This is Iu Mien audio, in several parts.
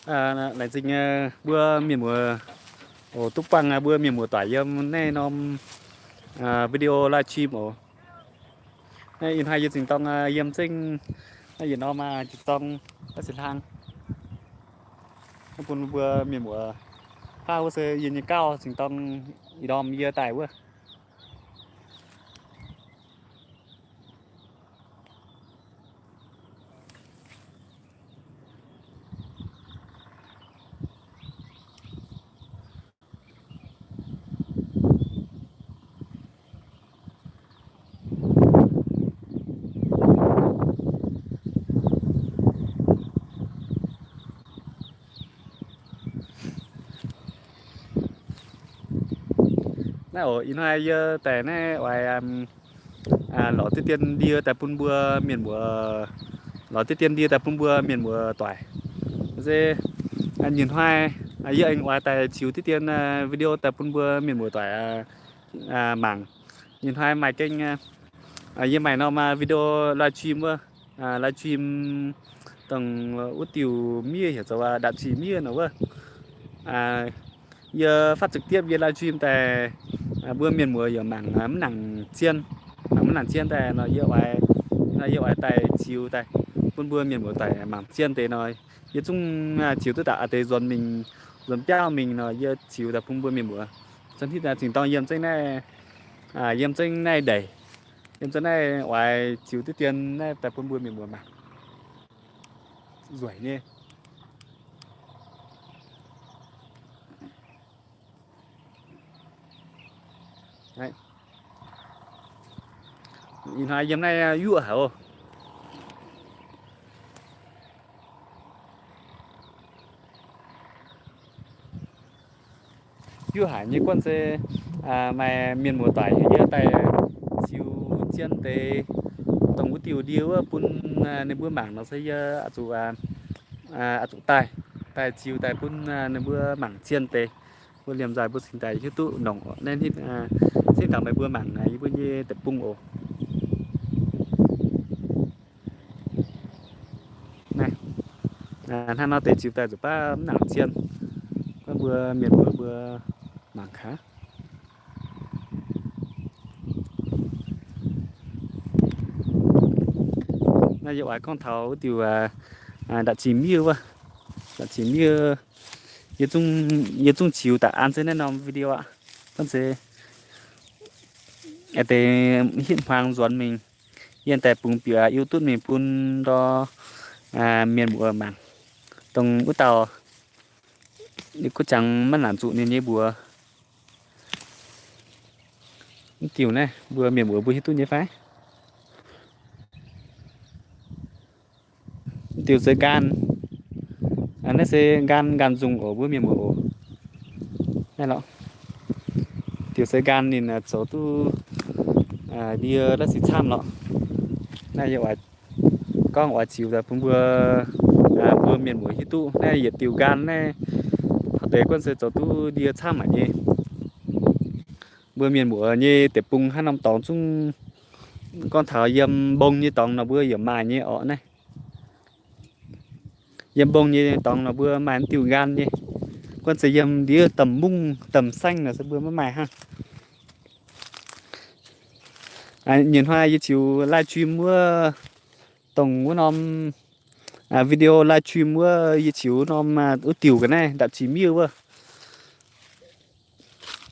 Laengz zingh mbuo mienh muoz oc, duqv buangh mbuo mienh muoz doic yiem naaiv norm video live stream oc. Naaiv ih hnoi yie zingh dorng yiem zengv naaiv yietc norm jiex zorng naaiv se hlang. Naaiv bun mbuo mienh muoz faah wuov se yie nyei gauh zingh dorng ih ndorm yie daaih wuov. Naaiv oc, ih hnoi yie daaih naaiv oix lorz diqv dien ndie daaih bun mbuo mienh muoz, lorz diqv dien ndie daaih bun mbuo mienh muoz doic. Se nyei hnoi yie aengx oix daaih ziux diqv dien video daaih bun mbuo mienh muoz doic mangc. Nyei hnoi maaih gengh yie maaih norm video live stream wuov, live stream dongh wuov diuh miev heuc zoux ndapv qiex miev nor wuov. Yie phát trực tiếp yie live stream daaih, mbuo mienh muoz yaac mangc mv nangc zien, mangc mv nangc zien daaih nor yie oix, yie oix daaih ziux daaih bun mbuo mienh muoz doic mangc zien deix nor. Yie zungv ziux duqv daaih a'deix nzuonx mingh, nzuonx biauv mingh nor yie ziux daaih bun mbuo mienh muoz. Za'gengh zingh dorng yiem zengv naaiv, yiem zengv naaiv ndeic, yiem zengv naaiv oix ziux diqv dien naaiv daaih bun mbuo mienh muoz mangc. Nzueic nyei. Ih hnoi yiem naaiv yuoqv haic oc. Yuoqv haic nyei guonv se maaih mienh muoz doic heuc yie daaih ziux zien deix dongh wuov diuh ndie wuov bun ninh mbuo mangc nor se yie oix zuqc, oix zuqc daaih, daaih ziux daaih bun ninh mbuo mangc zien deix. Mbuo liemh nzaaih mbuo cingx daaih hiuv duqv nongc naaiv, cingx daaih meih mbuo mangc yie mbuo nyei deic-bung oc. Naaiv, hnangv nor deix ziux daaih zuqc baav mv nangc zien, guonv mbuo mienh muoz mbuo mangc gaax. Naaiv yie oix gorngv taux wuov diuh ndapv qiex miev wuov, ndapv qiex miev. Yie zungv ziux daaih an se naaiv norm video aqv. Gunv se deix hitv hmuangx nzuonx mingh, yie daaih bungx bieqc YouTube mingh bun ndor mienh muoz mangc. Dongh wuov dauh kuv jangx maiv nangc zuqc ninh nyei mbuox. Mv diuh naaiv mbuo mienh muoz mbuo hiuv duqv nyei fai? Mv diuh se nqaanh, naaiv se nqaanh, nqaanh nzungh oc, mbuo mienh muoz oc. Naaiv lorqc. Diuh se nqaanh ninh zoux duqv ndie la'sic camv lorqc. Naaiv yie oix gorngv oix ziux daaih bun mbuo, mbuo mienh muoz hiuv duqv. Naaiv yietc diuh nqaanh naaiv, horpc deix guonv se zoux duqv ndie camv haic nyei. Mbuo mienh muoz nyei deic-bung hnangv norm dorngx zungv gorngv taux yiem mbong nyei dorngx nor mbuo yaac maaih nyei orqc naaiv. Yiem mbong nyei dorngx nor mbuo maaih mv diuh nqaanh nyei. Guonv se yiem ndiev domh mungv domh saengv nor se mbuo maiv maaih hnangv. Nyei hnoi yie ziux live stream wuov, dongh wuov norm video live stream wuov yie ziux norm wuov diuh ga'naaiv ndapv qiex miev wuov.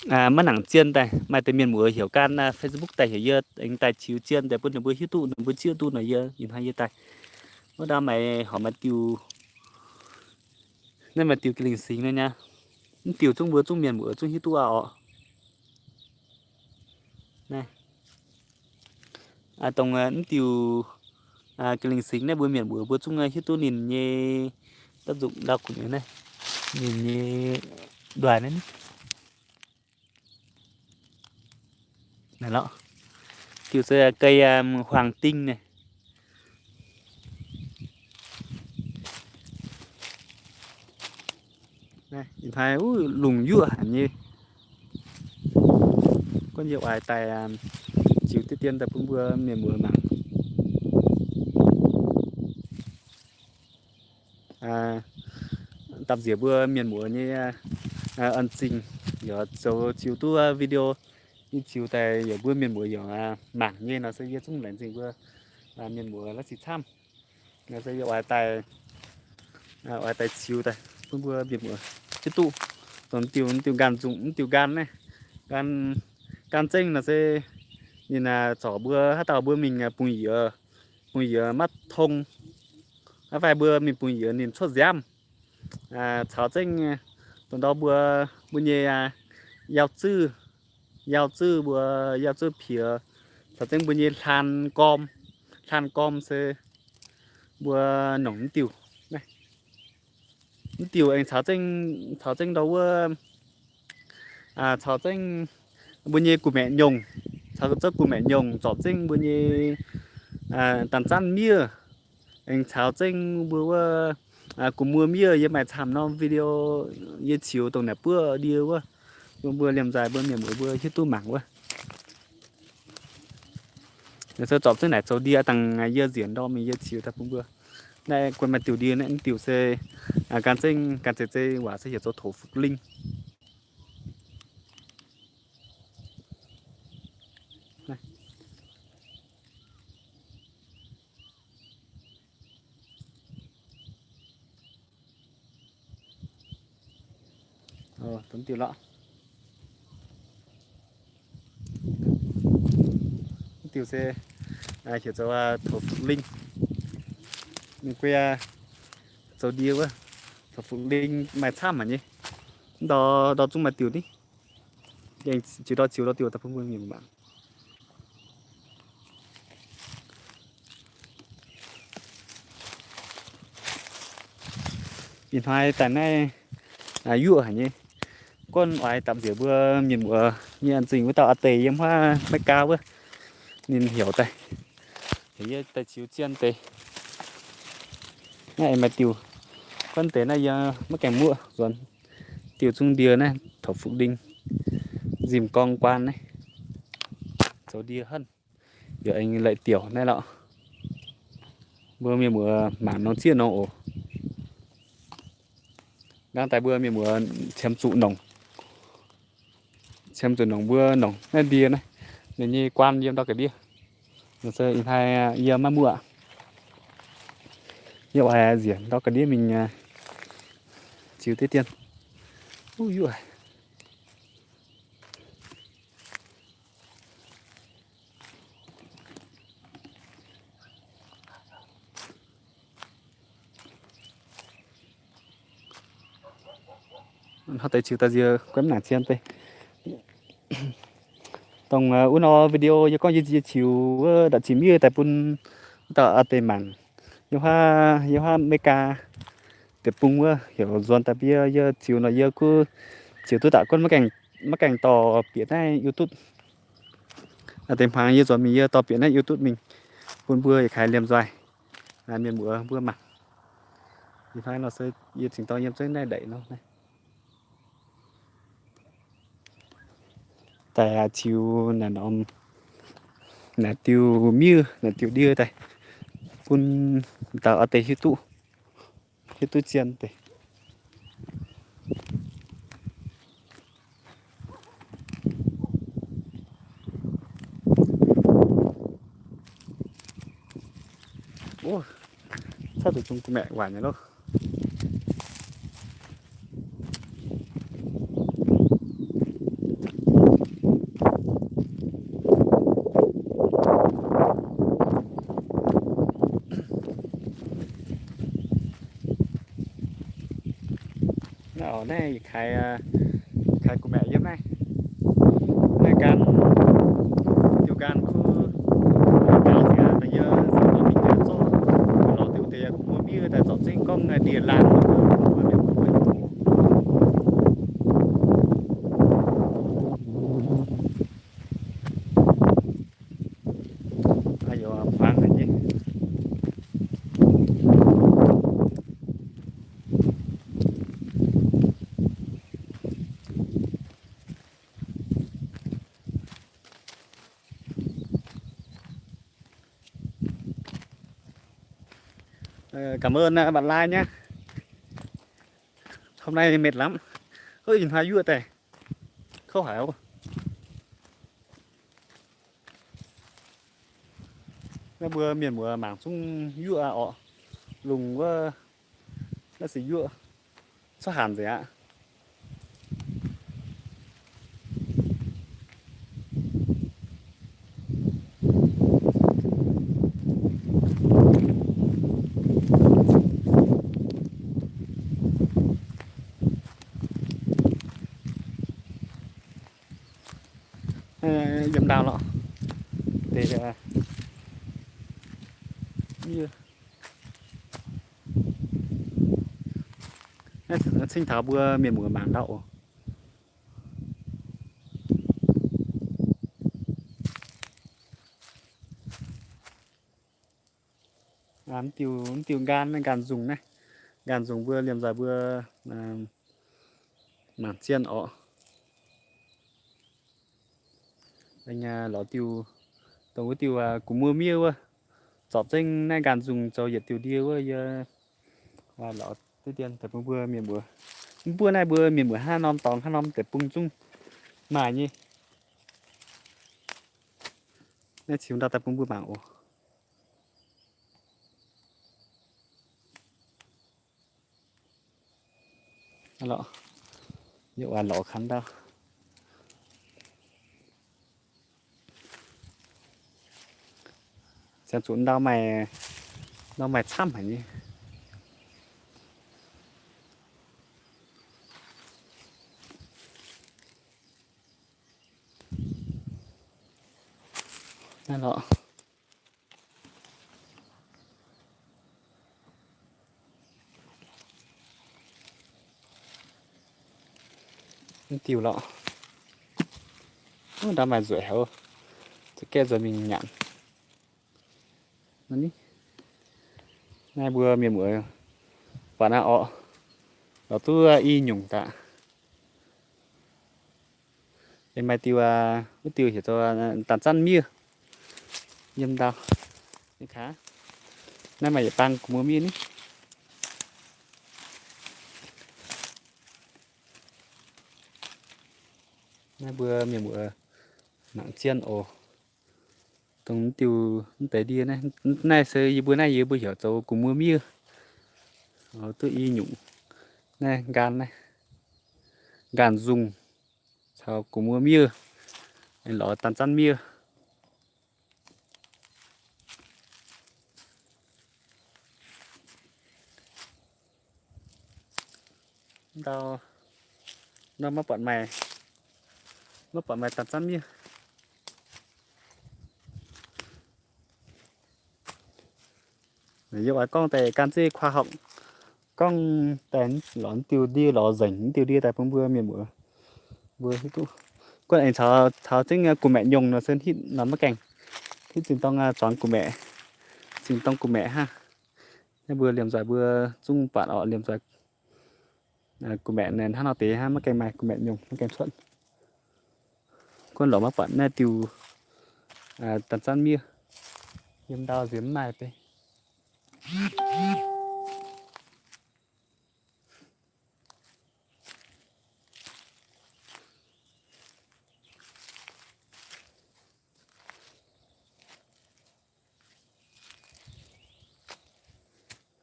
Maiv nangc zien daaih, maaih deix mienh muoz heuc gan Facebook daaih heuc yie aengx daaih ziux zien daaih bun ninh mbuo hiuv duqv, ninh mbuo zieqv duqv nor yie ih hnoi yie daaih. Wuov ndau maaih horpc maaih diuh, naaiv maaih diuh ga'lingc singx naaiv nyei. Mv diuh zungv mbuo zungv mienh muoz zungv hiuv duqv aqv orqc. Naaiv dongh mv diuh ga'lingc singx naaiv mbuo mienh muoz mbuo zungv hiuv duqv ninh nyei, daav nzunc ndau kuv nyei naaiv, ninh nyei nduaih naaiv. Naaiv lorqc, diuh se ga'huaang ding naaiv. Ih hnoi lungh yuoqv haic nyei. Guonv yie oix daaih ziux diqv dien daaih bun mbuo mienh muoz mangc. dapv nziex mbuo mienh muoz nyei an zingh, yaac zoux ziux duqv video, yie ziux daaih yaac mbuo mienh muoz yaac mangc nyei nor se yie zungv laengz zingh mbuo mienh muoz la'sic camv. Nor se yie oix daaih, oix daaih ziux daaih bun mbuo mienh muoz hiuv duqv dongh diuh, diuh nqaanh nzungh, diuh nqaanh naaiv, nqaanh, nqaanh zengv nor se ninh zorc mbuo haaix dauh mbuo mingh bungx-yiec, bungx-yiec maiv tong, haaix fai mbuo mingh bungx-yiec ninh cuotv nziaamv, caux zengv dongh ndau mbuo, mbuo nyei yauh zuiv, yauh zuiv mbuo, yauh zuiv piex, caux zengv mbuo nyei hlaan gorm, hlaan gorm se mbuo nongc mv diuh, mv diuh aengx caux zengv, caux zengv ndau wuov, caux zengv mbuo nyei gu'maeqc nyungc, caux zengv gu'maeqc nyungc zorpc zengv mbuo nyei da'zanv miev, aengx caux zengv mbuo wuov gu'muoqv miev. Yie maaih camv norm video yie ziux dongh naaic buov ndie wuov, bun mbuo liemh nzaaih mbuo mienh muoz mbuo hiuv duqv mangc wuov. Yie se zorpc zengv naaic zoux ndie dangh yie nzienc ndorm mingh yie ziux daaih bun mbuo. Naaiv guon maaih diuh ndie naaiv, diuh se gan zengv gan zeiz zeiz waac se heuc zoux toux fukv lingh. Diuh lorqc. Diuh se heuc zoux toux fukv lingh. Ninh guei zoux ndie wuov, toux fukv lingh maaih camv haic nyei. Ndau, ndau zungv maaih diuh ni. Aengx ziux ndau ziux ndau diuh daaih bun mbuo mienh mangc. Ih hnoi daaih naaiv yuoqv haic nyei. Gorngv oix dapv nziex mbuo mienh muoz nyei an zingh wuov dauh aa deix yiem huaav Meigaa wuov, ninh heuc daaih, heuc yie daaih ziux zien deix. Naaiv aengx maaih diuh, gorngv deix naaiv yie maiv gaengh muoqv nzuonx. Diuh zungv ndie naaiv toux fukv lingh, nzimh gorngv guaan naaiv, zoux ndie henv, yaac aengx la'diuc naaiv lorqc. Mbuo mienh muoz mangc nor zieqv nor oc. Nqaang daaih mbuo mienh muoz qiemx zuqc nongc, qiemx zuqc nongc mbuo nongc naaiv ndie naaiv, ninh nyei guaan yiem ndau ga'ndiev. Nor se ih hnoi yie maiv muoqv, yie oix nzienc ndau ga'ndiev mingh ziux diqv dien. Uv yuoqv. Hnoi deix ziux daaih nziex guaix mv nangc zien deix. Dongh wuov nor video yie gorngv yie nziex ziux wuov ndau-zinh miev daaih bun dauh aa deix mangc. Yiem huaav, yiem huaav Meigaa deic-bung wuov heuc nzuonx daaih bun yie, yie ziux nor yie kuv ziux duqv daaih gunv maiv gaengh dorh bieqc naaiv YouTube. Aa deix hmuangx yie nzuonx mingh yie dorh bieqc naaiv YouTube mingh bun mbuo yietc kaaix liemh nzoih mienh muoz mbuo mangc. Ih hnoi nor se yie zingc dorh yiem zengv naaiv ndeic nor. Daaih ziux naaic norm, naaic diuh miev, naaic diuh ndie daaih bun dauh aa deix hiuv duqv, hiuv duqv zien deix. Cuotv zuqc zungh gu'maeqc waaic nyei loh. Naaiv, naaiv yietc kaaix, kaaix gu'maeqc yiem naaiv. Naaiv nqaang, diuh nqaang kuv, gaux nzengc aqv, da'yietv, da'yietv zorqv, lorz diuh deix yaac kuv mbuo miev daaih zorpc zengv gorngv ndie-laangh. Cảm ơn bạn Lai nhé. Domh naaiv mệt lắm. Ih hnoi yuoqv daaih kouv haic oc. Naaiv mbuo mienh muoz mangc zungv yuoqv aqv orqc. Lungh wuov naaiv se yuoqv cuotv hanc nzengc aqv. Yiem ndau lorqc. Deix cing taux mbuo mienh muoz mangc ndau oc. Mv diuh, mv diuh nqaang naaiv, nqaang nzungh naaiv, nqaang nzungh mbuo liemh nzoih mbuo mangc zien orqc. Lorz diuh, dongh wuov diuh gu'muoz miev wuov, zorpc zengv naaiv nqaang nzungh zoux yietc diuh ndie wuov yie lorz duqv dien daaih bun mbuo mienh muoz. Mv buov naaiv mbuo mienh muoz hnangv norm dorngx hnangv norm deic-bung zungv maaih nyei. Naaiv ziux ndau daaih bun mbuo mangc oc. Yie oix lorz kangx ndau. Ziangh zuqc ndau maaih, ndau maaih camv haic nyei. Naaiv lorqc. Mv diuh lorqc. Ndau maaih nzueic haic, za'gengh nzueic mingh nyanc. Naaiv mbuo mienh muoz buatc naaiv orqc, lorz duqv i nyungc daaih. Aengx maaih diuh, wuov diuh heuc zoux da'zanv miev yiem ndau. Naaiv maaih yietc bang gu'muoz miev ni. Naaiv mbuo mienh muoz mangc zien oc. Dongh diuh mv deix ndie naaiv, naaiv se yie mbuo naaiv yie mbuo heuc zoux gu'muoz miev. Duqv i nyungc. Naaiv nqaang naaiv, nqaang nzungh caux gu'muoz miev, lorz da'zanv miev. Ndau, ndau maiv buatc maaih, maiv buatc maaih da'zanv miev. Yie oix gorngv daaih gan zeiv kuaa horpc, gorngv daaih lorz diuh ndie, lorz nzengc diuh ndie daaih bun mbuo mienh muoz mbuo hiuv duqv. Guanh aengx caux zengv gu'maeqc nyungc nor se hitv nor maiv gaengh, hitv zinh dorng zuangx gu'maeqc, zinh dorng gu'maeqc hnangv. Naaiv mbuo liemh nzoih mbuo zungv buatc orqc, liemh nzoih gu'maeqc naaiv hnangv nor deix hnangv, maiv gaengh maaih gu'maeqc nyungc, maiv gaengh cuotv. Guanh lorz maiv buatc naaiv diuh da'zanv miev. Yiem ndau nziex mv maaih deix.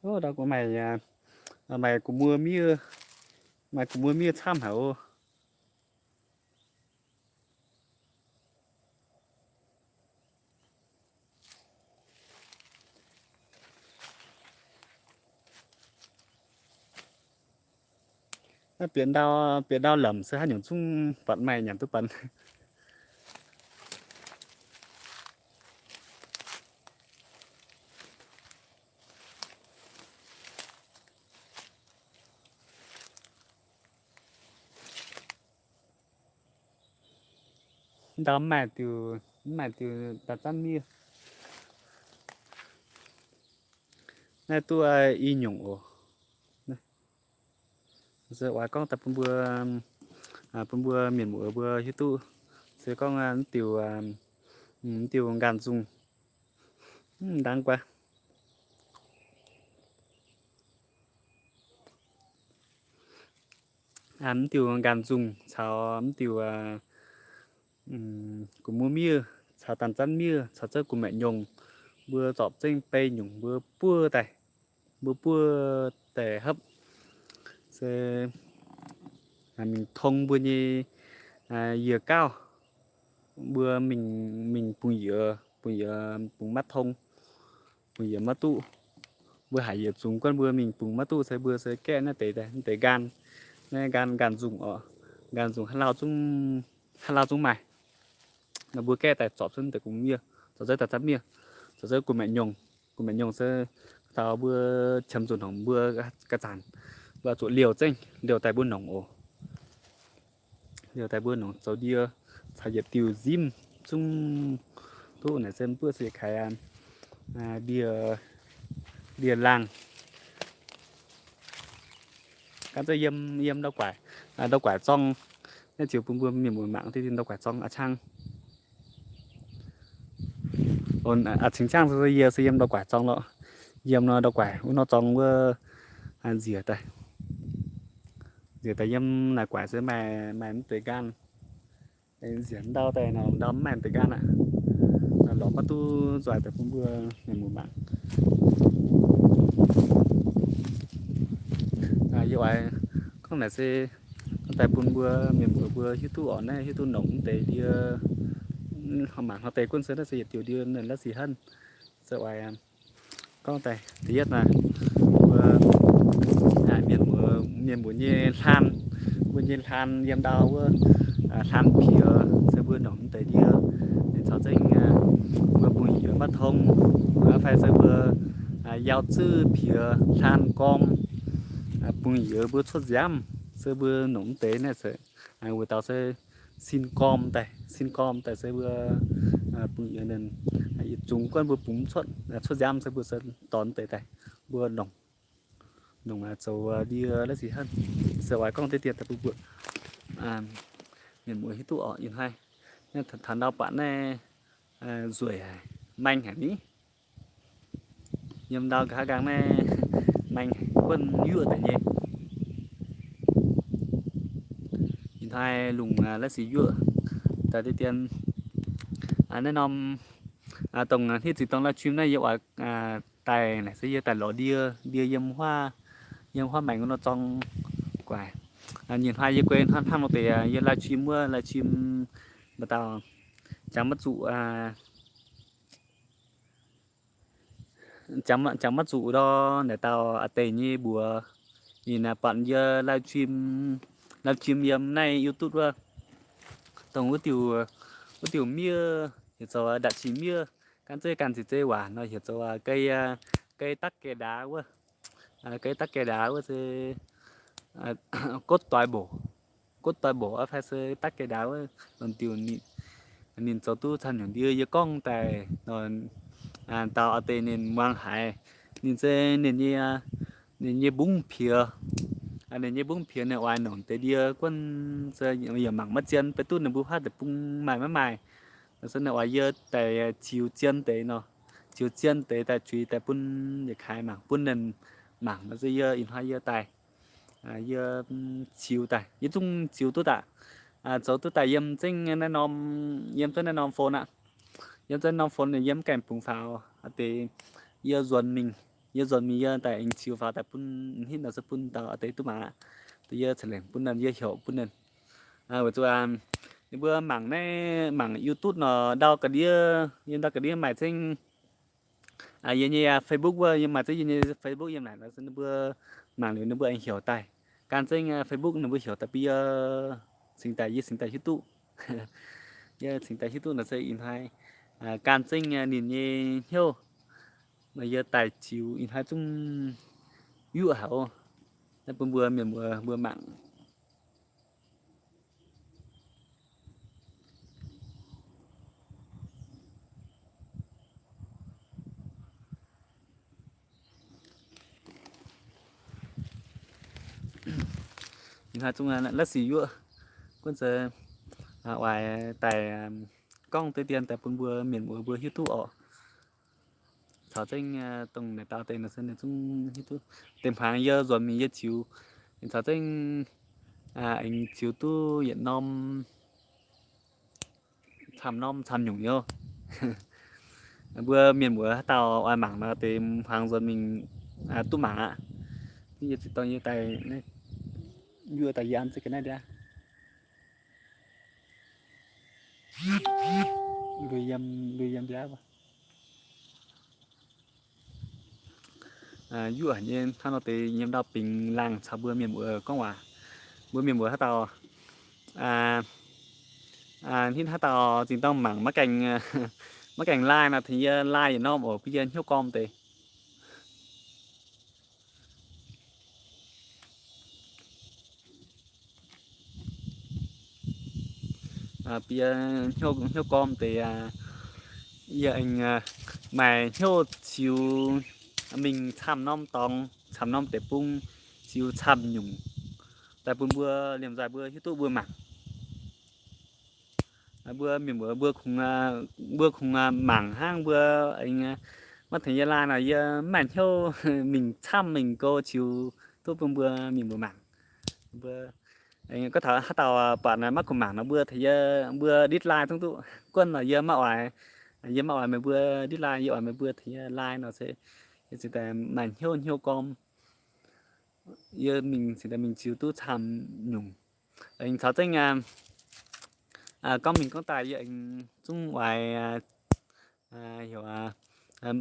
Ndau maaih, maaih gu'muoz miev, maaih gu'muoz miev camv haic oc. Naaiv bieqc ndau, bieqc ndau lamc se haaix nyungc zungv buatc maaih nyanc duqv baac. Ndau mv maaih diuh, mv maaih diuh da'zanv miev. Naaiv duqv i nyungc oc. Se oix gorngv daaih bun mbuo, bun mbuo mienh muoz mbuo hiuv duqv. Se gorngv mv diuh, mv diuh nqaang nzungh, mv ndangv guaih. mv diuh nqaanh nzungh caux mv diuh gu'muoz miev caux daan zanv miev caux zengv gu'maeqc nyungc, mbuo zorpc zengv bei nyungc mbuo buov daaih, mbuo buov daaih hopv se mingh tong mbuo nyei yiez gauv. Mbuo mingh, mingh bungx yiez, bungx yiez bungx maiv tong, bungx yiez maiv duqv. Mbuo haiz yiez zungx guonv mbuo mingh bungx maiv duqv se mbuo se gaeqv naaiv deix, naaiv deix nqaanh, naaiv nqaanh, nqaanh nzungh oc. Nqaanh nzungh haaix lauh zungv, haaix lauh zungv maaih. Nor mbuo gaeqv daaih zorpc zengv deix gu'miev, zorpc zengv daaih zanv miev, zorpc zengv gu'maeqc nyungc. Gu'maeqc nyungc se taux mbuo qiemx zuqc nongc mbuo ga'zanc, mbuo zuqc liouh zengv, liouh daaih mbuo nongc oc. Liouh daaih mbuo nongc zoux ndie caux yietc diuh nzimv zungv duqv naaic se mbuo se kaaix ndie, ndie laangh. Gan zeiv yiem, yiem ndau-guaaic, ndau-guaaic zorng. Naaiv ziouc bun mbuo mienh muoz mangc diqv ndau-guaaic zorng a'cang. A'cing cangv se yie se yiem ndau-guaaic zorng lorqc. Yiem nor ndau-guaaic wuov nor zorng wuov nziex daaih. Nziex daaih yiem naaic guaaic se maaih, maaih mv deix nqaanh. Nziex ndau daaih nor ndau mv maaih deix nqaanh aqv. Lorz maiv duqv nzoih daaih bun mbuo mienh muoz mangc. Yie oix gorngv naaic se daaih bun mbuo mienh muoz mbuo hiuv duqv oc, naaiv hiuv duqv nongc mv deix ndie. Mangc hnoi deix gunv se naaiv se yietc diuh ndie naaiv sic henv. Se oix gorngv daaih da'yietv naaic, mbuo mienh muoz, mienh muoz nyei hlaan, mbuo nyei hlaan yiem ndau wuov hlaan piex se mbuo nongc mv deix ndie. Ninh caux zengv mbuo bungx yiez maiv tong, fai se mbuo yauv zuqv piex hlaan gorm, bungx yiez mbuo cuotv nziaamv se mbuo nongc mv deix naaiv se wuov dauh se sin gorm daaih, sin gorm daaih se mbuo bungx yiez ninh yietc zungx guonv mbuo bungx cuotv, cuotv nziaamv se mbuo se dorh mv deix daaih mbuo nongc, nongc zoux ndie la'sic henv. Se oix gorngv deix dien daaih bun mbuo mienh muoz hiuv duqv oc. Ih hnoi taux ndau buatc naaiv nzueic haic, maeng haic ni. Yiem ndau nqa'haav nqaang naaiv maeng haic, guonv yuoqv deix nyei. Ih hnoi lungh la'sic yuoqv daaih deix dien. Naaiv norm dongh hitv ziqc dongh live stream naaiv yie oix daaih naaic se yie daaih lorz ndie, ndie yiem huaav, yiem huaav maengx nor zorng guaix. Nyei hnoi yie guei hnangv hnangv nor deix yie live stream wuov live stream, maaih dauh jangx maiv zuqc, jangx maiv zuqc ndor naaic dauh a'deix nyei mbuox, ninh buatc yie live stream, live stream yiem naaiv YouTube wuov, dongh wuov diuh, wuov diuh miev heuc zoux ndatc qiex miev, gan zeiv gan ziqc zeiv waac nor heuc zoux gei, gei dakv gei ndaaz wuov, gei dakv gei ndaaz wuov se gotv doix mboc, gotv doix mboc fai se dakv gei ndaaz wuov, dongh diuh ninh zoux duqv caan nyungc ndie yie gorngv daaih nor, dauh a'deix ninh muangx haiz, ninh se ninh nyei, ninh nyei mbungv piex, ninh nyei mbungv piex ninh oix nongc deix ndie guonv se yaac mangc maiv zien, beiv duqv ninh mbuo huaav deic-bung maaih maiv maaih. Se ninh oix yie daaih ziux zien deix nor, ziux zien deix daaih zuiz daaih bun yietc kaaix mangc, bun ninh mangc nor se yie ih hnoi yie daaih, yie ziux daaih, yie zungv ziux duqv daaih, zoux duqv daaih yiem zengv naaiv norm, yiem zengv naaiv norm phone aqv. Yiem zengv norm phone ninh yiem gaengh bungx faaux a'deix, yie nzuonx mingh, yie nzuonx mingh yie daaih aengx ziux faaux daaih bun m'hitv nor se bun dauh a'deix duqv mangc aqv. Deix yie ceix lengc bun ninh, yie heuc bun ninh. Weic zuqc ninh mbuo mangc naaiv, mangc YouTube nor ndau ga'ndiev, yiem ndau ga'ndiev maaih zengv yie nyei Facebook wuov, yie maaih zengv yie nyei Facebook yiem naaic nor se ninh mbuo mangc liuz ninh mbuo aengx heuc daaih. Gan zengv Facebook ninh mbuo heuc daaih bun yie cingx daaih, yie cingx daaih hiuv duqv. Yie cingx daaih hiuv duqv nor se ih hnoi gan zengv ninh nyei hnyouv nor yie daaih ziux ih hnoi zungv yuoqv haic oc. Naaiv bun mbuo mienh muoz mbuo mangc. Ih hnoi zungv la'sic yuoqv, gunv se oix daaih gorngv deix dien daaih bun mbuo mienh muoz mbuo hiuv duqv oc. Caux zengv dongh naaic dauh deix nor se ninh zungv hiuv duqv. Deix hmuangx yie nzuonx mingh yie ziux, ninh caux zengv aengx ziux duqv yietc norm camv norm camv nyungc nyei. Mbuo mienh muoz haaix dauh oix mangc nor deix hmuangx nzuonx mingh duqv mangc aqv. Yie zinh dorng yie daaih, yie daaih yie an zeix ga'naaiv ndiangx. Lui yiem, lui yiem mbiaauv. Yuoqv haic nyei hnangv nor deix yiem ndau bingx laangh caux mbuo mienh muoz gorngv waac. Mbuo mienh muoz haaix dauh, ninh haaix dauh zinh dorng mangc maiv gaengh, maiv gaengh like nor, tengx yie like yietc norm oc, bun yie hnyouv gormh deix. Bun yie hnyouv gormh deix, yie aengx maaih hnyouv ziux mingh camv norm dorngx, camv norm deic-bung, ziux camv nyungc daaih bun mbuo liemh nzoih mbuo hiuv duqv mbuo mangc. Mbuo mienh muoz mbuo kungx, mbuo kungx mangc hnangv, mbuo aengx maiv tengx yie like nor, yie mv maaih hnyouv mingh camv mingh go ziux duqv bun mbuo mienh muoz mangc. Mbuo gorngv taux haaix dauh buatc maiv kungx mangc nor, mbuo tengx yie, mbuo dislike zungv duqv. Gunv nor yie maiv oix, yie maiv oix meih mbuo dislike, yie oix meih mbuo tengx yie like nor se, yie cingx daaih maaih hnyouv hnyouv gormh. Yie mingh cingx daaih mingh ziux duqv camv nyungc. Aengx caux zengv gorngv mingh gorngv daaih yie aengx zungv oix heuc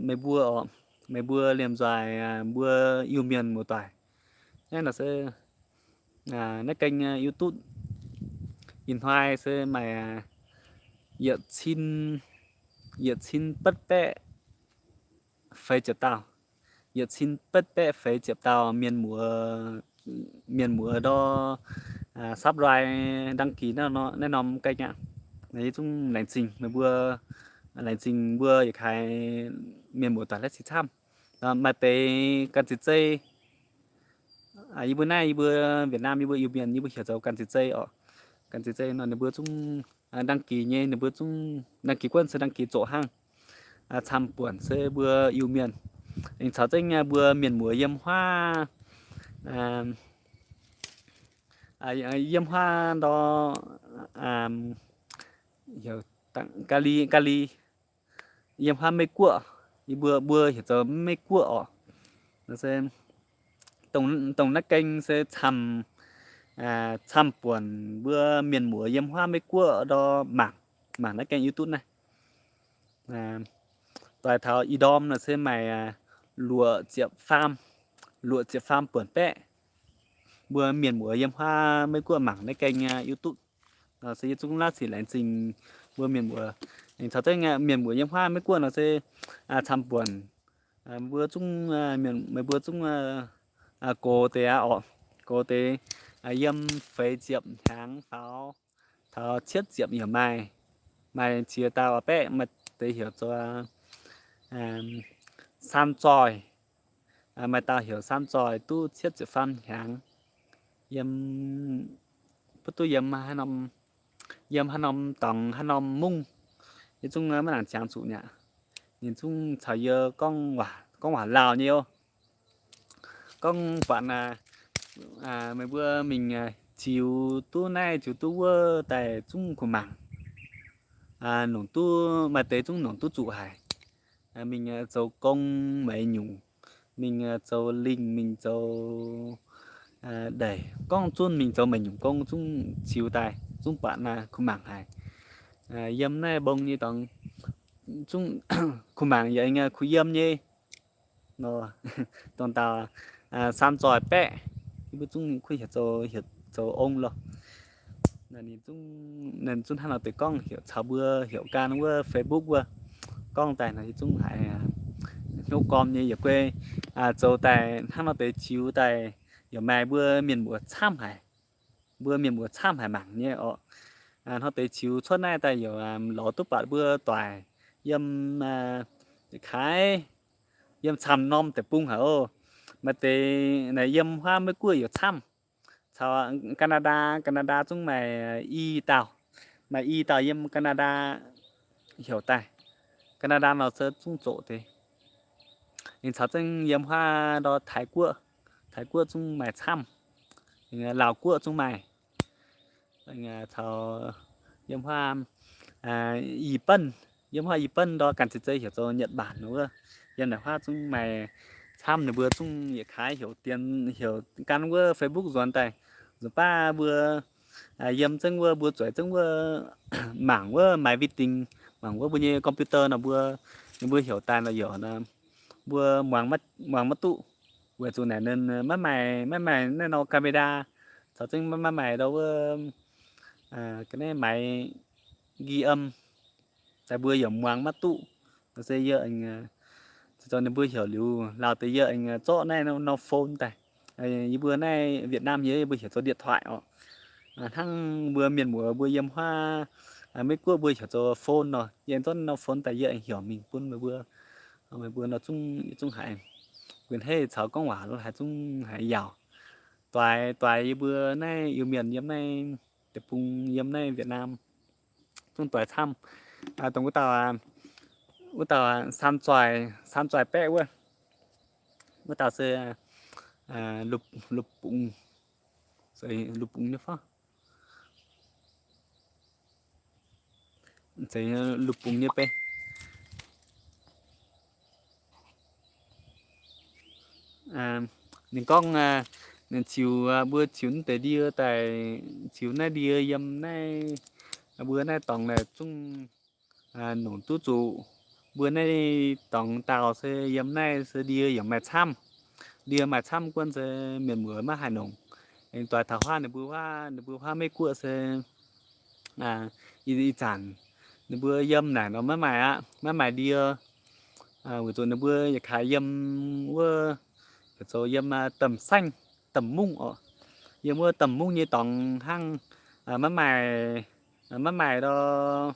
meih mbuo oc, meih mbuo liemh nzoih mbuo Iu-Mienh muoz-doic, naaiv nor se naaiv kênh YouTube ih hnoi se maaih yietc cin, yietc cin betv baeqv feix ziepc dauh, yietc cin betv baeqv feix ziepc dauh mienh muoz, mienh muoz ndor subscribe, đăng ký naaiv norm kênh aqv. Yie zungv laengz zingh meih mbuo, laengz zingh mbuo yietc kaaix mienh muoz-doic laiv sic camv. Maaih deix ganh ziex zei, yie mbuo naaiv yie mbuo Việt Nam yie mbuo Iu-Mienh yie mbuo heuc zoux ganh ziex zei oc. Ganh ziex zei nor ninh mbuo zungv đăng ký nyei, ninh mbuo zungv đăng ký gunv se đăng ký zoqc hnangv. Camv buonc se mbuo Iu-Mienh. Aengx caux zengv mbuo mienh muoz yiem huaav, yiem huaav ndor, heuc Kaa^li, Kaa^li, yiem huaav Meiv Guoqv, yie mbuo, mbuo heuc zoux Meiv Guoqv oc. Dongh naaiv gengh se camv, camv buonc mbuo mienh muoz yiem huaav Meiv Guoqv ndor mangc, mangc naaiv gengh YouTube naaiv. Doix taux ih ndorm nor se maaih luoqc ziepc faam, luoqc ziepc faam buonc baeqv mbuo mienh muoz yiem huaav Meiv Guoqv mangc naaiv gengh YouTube. Se yie zungv laav sic laengz zingh mbuo mienh muoz. Aengx caux zengv mienh muoz yiem huaav Meiv Guoqv nor se camv buonc. Mbuo zungv, meih mbuo zungv gox deix aqv oc. Gox deix yiem feix ziepc hnyangx faaux taux cietv ziepc yaac maaih. Maaih ziex dauh baeqv, maaih deix heuc zoux สามร้อย, maaih dauh heuc สามร้อย duqv cietv ziepc faam hnyangx. Yiem, mv duqv yiem haaix norm, yiem haaix norm dorngx haaix norm mungv, yie zungv maiv nangc ziangx zuqc mi'aqv. Ninh zungv caux yie gorngv waac, gorngv waac Laauh nyei oc. Gorngv buatc meih mbuo mingh ziux duqv naaiv ziux duqv wuov daaih zungv kuh mangc. Longc duqv, maaih deix zungv longc duqv zuqc haic. Mingh zoux gong meih nyungc, mingh zoux lingh, mingh zoux ndeic, gorngv zunv mingh zoux meih nyungc gong zungv ziux daaih zungv buatc kuh mangc haic. Yiem naaiv mbong nyei dorngx zungv kuh mangc yaac kuh yiem nyei. Dongh dauh สามร้อย baeqv, yie mbuo zungv kuv heuc zoux, heuc zoux ong loh. Ninh zungv hnangv nor deix gorngv heuc caux mbuo heuc gan wuov Facebook wuov. Gorngv daaih nor yie zungv haiz hnyouv gorm nyei. Yietc guei zoux daaih hnangv nor deix ziux daaih yaac maaih mbuo mienh muoz camv haic. Mbuo mienh muoz camv haic mangc nyei oc. Hnangv deix ziux cuotv naaiv daaih yaac lorz duqv buatc mbuo doic yiem, kaaix, yiem camv norm deic-bung haic oc. Maaih deix naaic yiem huaav Meiv Guoqv yaac camv. Caux Canada, Canada zungv maaih i dauh, maaih i dauh yiem Canada heuc daaih. Canada nor se zungv zoqc deix. Ninh caux zengv yiem huaav ndor Taiv Guoqv, Taiv Guoqv zungv maaih camv. Laauh Guoqv zungv maaih. caux yiem huav Yi Benv, yiem huav Yi Benv ndor ganh ceix zei heuc zoux Nhật Bản wuov. Yiem naaic huav zungv maaih camv, ninh mbuo zungv yietc kaaix heuc dienx heuc gan wuov Facebook nzuonx daaih. Nzunc baav mbuo yiem zengv wuov, mbuo zueiz zengv wuov mangc wuov maiv vi dingx, mangc wuov mbuo nyei computer nor mbuo, ninh mbuo heuc daaih nor yaac mbuo muangx maiv duqv, weic zuqc naaic ninh maiv maaih, maiv maaih naaiv nor camera, caux zengv maiv maaih ndau wuov ga'naaiv maiv ga'naaiv ga'naaiv daaih mbuo yaac muangx maiv duqv. Nor se yie aengx zoux ninh mbuo heuc liuz lauh deix yie aengx zorqv naaiv norm phone daaih. Yie mbuo naaiv Việt Nam nyei yie mbuo heuc zoux điện thoại oc. Hnangv mbuo mienh muoz mbuo yiem huav Meiv Guoqv mbuo heuc zoux phone nor, yie aengx zorqv naaiv norm phone daaih yie aengx heuc mingh bun meih mbuo. Meih mbuo nor zungv, zungv haiz guenx hei caux gorngv waac lo haiz zungv haiz yaauc. Doix, doix yie mbuo naaiv Iu-Mienh yiem naaiv deic-bung yiem naaiv Việt Nam zungv doix camv. Dongh wuov dauh, wuov dauh San Zoih, San Zoih Baeqv wuov, wuov dauh se Lupc, Lupc Bungx, Lupc Bungx nyei fov, Lupc Bungx nyei bei. Ninh gorngv ninh ziux, mbuo ziux naaiv deix ndie daaih, ziux naaiv ndie yiem naaiv mbuo naaiv dorngx naaic zungv nongc duqv zuqc. Mbuo naaiv dorngx daauh se yiem naaiv se ndie yaac maaih camv. Ndie maaih camv guonv se mienh muoz maiv haih nongc. Aengx doix taux huaav ninh mbuo, huaav ninh mbuo huaav Meiv Guoqv se ih zanc ninh mbuo yiem naaic nor maiv maaih aqv, maiv maaih ndie. Weic zuqc ninh mbuo yietc kaaix yiem wuov, zoux yiem Domh Saengv, Domh Mungv oc. Yiem wuov Domh Mungv nyei dorngx hnangv, maiv maaih, maiv maaih ndor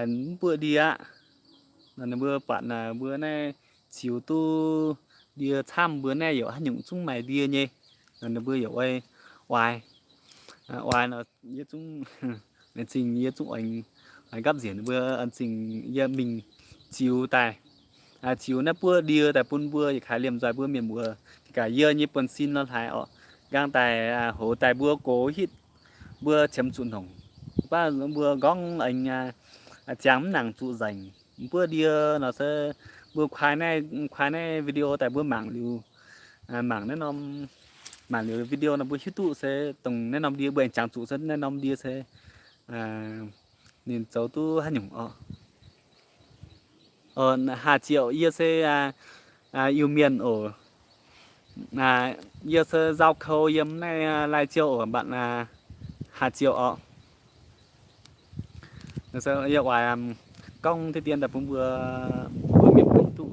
mv buoqv ndie aqv. Ninh mbuo buatc mbuo naaiv ziux duqv ndie camv, mbuo naaiv yaac haaix nyungc zungv maaih ndie nyei. Ninh mbuo yaac oix, oix, oix nor, yie zungv, laengz zingh yie zungv oix nqapv nziex ninh mbuo, laengz zingh yie mingh ziux daaih, ziux naaiv buoqv ndie daaih bun mbuo yietc kaaix liemh nzoih mbuo mienh muoz. Gaax yie nyei buonv-sin nor hlaaix oc, nqaang daaih hoz daaih mbuo gox hitv, mbuo qiemx zuqc nongc. Baav mbuo nqorngv aengx ziangx mv nangc zuqc nzengc. Buoqv ndie nor se mbuo kuaai naaiv, kuaai naaiv video daaih mbuo mangc liuz, mangc naaiv norm, mangc liuz video nor mbuo hiuv duqv se dongh naaiv norm ndie mbuo aengx jangx zuqc se naaiv norm ndie se ninh zoux duqv haaix nyungc oc. Haaix ziouc yie se Iu-Mienh oc. Yie se Nzauh Kou yiem naaiv Lai Châu oc, mbatc haaix ziouc oc. Yie oix gorngv deix dien daaih bun mbuo, mbuo mienh muoz duqv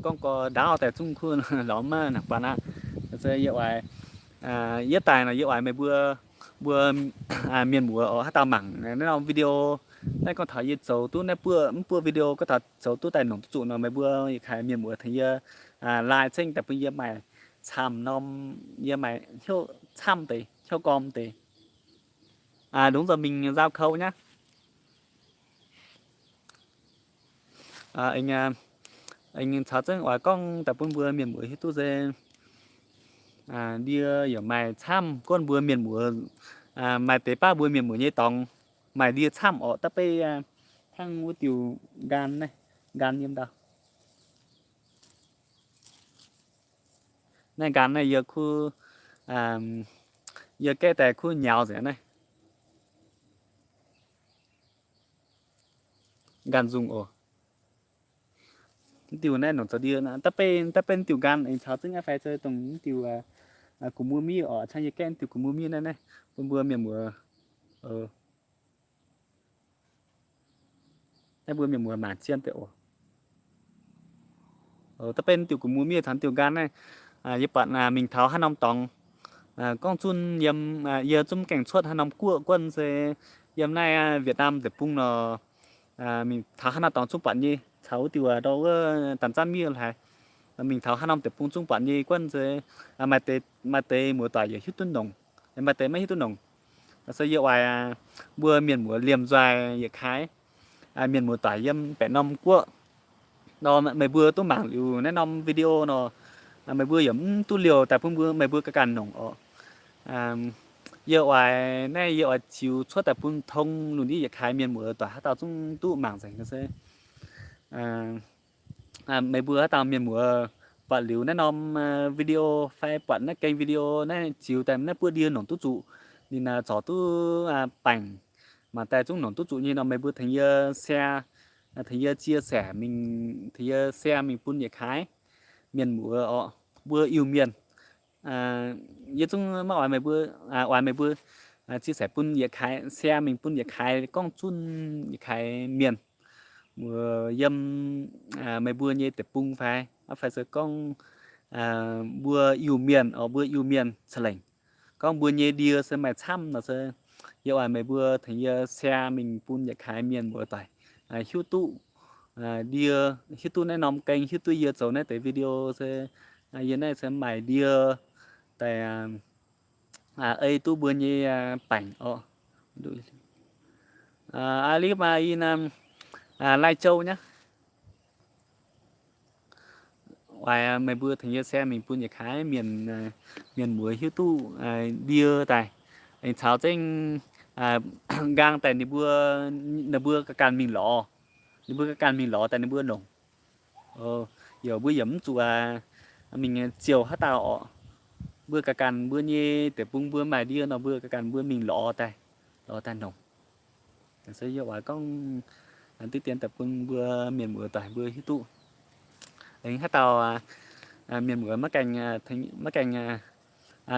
gorngv gorx ndaauv daaih zungv kuv lorz maiv nangc baac aqv. Se yie oix, yietv daaih nor yie oix meih mbuo, mbuo mienh muoz oc, haaix dauh mangc naaiv norm video, naaiv gorngv taux yie zoux duqv naaiv buoqv, mv buoqv video gorngv taux zoux duqv daaih nongc duqv zuqc nor, meih mbuo yietc kaaix mienh muoz tengx yie like ceng daaih bun yie maaih camv norm, yie maaih hnyouv camv deix, hnyouv gorm deix. Longc nzoih mingh Nzauh Kou nyei. Aengx caux zengv oix gorngv daaih bun mbuo mienh muoz hiuv duqv se ndie yaac maaih camv, gorngv mbuo mienh muoz maaih deix baav mbuo mienh muoz nyei dorngx maaih ndie camv orqc. Da'beiv hnangv wuov diuh nqaan naaiv, nqaan yiem ndau. Naaiv nqaan naaiv yie kuv, yie gaeqv daaih kuv nyaux nzengc naaiv. Nqaan nzungh oc. Mv diuh naaiv nongc zoux ndie, da'beiv, da'beiv mv diuh nqaan aengx caux zengv aqv fai se dongh mv diuh ga'mbuo miev oc, cangv yie gaeqv mv diuh ga'mbuo miev naaiv naaiv bun mbuo mienh muoz, naaiv mbuo mienh muoz mangc zien deix oc. Da'beiv mv diuh ga'mbuo miev caux mv diuh nqaan naaiv, yie buatc mingh taux haaix norm dorngx, gorngv zunv yiem, yie zungv mv gaengh cuotv haaix norm guoqv guonv se yiem naaiv Việt Nam deic-bung nor, mingh taux haaix norm dorngx zungv buatc nyei, caux wuov diuh ndau wuov da'zanv miev haic. Mingh taux haaix norm deic-bung zungv buatc nyei guonv se maaih deix, maaih deix muoz-doic yaac hiuv duqv nongc, maaih deix maiv hiuv duqv nongc. Se yie oix mbuo mienh muoz liemh nzoih yietc kaaix, mienh muoz-doic yiem baeqc norm guoqv nor, meih mbuo duqv mangc liuz naaiv norm video nor, meih mbuo yaac mv duqv liouh daaih bun mbuo, meih mbuo ganh ganh nongc oc. Yie oix naaiv, yie oix ziux cuotv daaih bun tong lungh ndiev yietc kaaix mienh muoz doic haaix dauh zungv duqv mangc nzengc nor se. Meih mbuo haaix dauh mienh muoz buatc liuz naaiv norm video fai buatc naaiv geng video naaiv ziux daaih naaiv buoqv ndie nongc duqv zuqc, ninh zorc duqv baengc, mangc daaih zungv nongc duqv zuqc nyei nor, meih mbuo tengx yie share, tengx yie chia sẻ mingh, tengx yie share mingh bun yietc kaaix mienh muoz oc, mbuo Iu-Mienh. Yie zungv maiv oix meih mbuo, oix meih mbuo chia sẻ bun yietc kaaix, share mingh bun yietc kaaix gorngv zunh yietc kaaix mienh muoz yiem meih mbuo nyei deic-bung fai, fai se gorngv mbuo Iu-Mienh oc, mbuo Iu-Mienh ca'lengc, gorngv mbuo nyei ndie se maaih camv nor se, yie oix meih mbuo tengx yie share mingh bun yietc kaaix mienh muoz doic hiuv duqv ndie, hiuv duqv naaiv norm geng, hiuv duqv yie zoux naaiv deix video se yie naaiv se maaih ndie daaih ei duqv mbuo nyei baengc oc. Aa, liv maaih i naam Lai Châu nyei. Oix meih mbuo tengx yie share mingh bun yietc kaaix mienh, mienh muoz hiuv duqv ndie daaih, aengx caux zengv nqaang daaih ninh mbuo, ninh mbuo ganh ganh mingh lorz, ninh mbuo ganh ganh mingh lorz daaih ninh mbuo longc. Yaac mbuo yaac mv zuqc mingh ziouc haaix dauh oc. Mbuo ganh ganh mbuo nyei deic-bung mbuo maaih ndie nor mbuo ganh ganh mbuo mingh lorz daaih, lorz daaih longc. Se yie oix gorngv diqv dien daaih bun mbuo mienh muoz doic mbuo hiuv duqv. Aengx haaix dauh mienh muoz maiv gaengh, maiv gaengh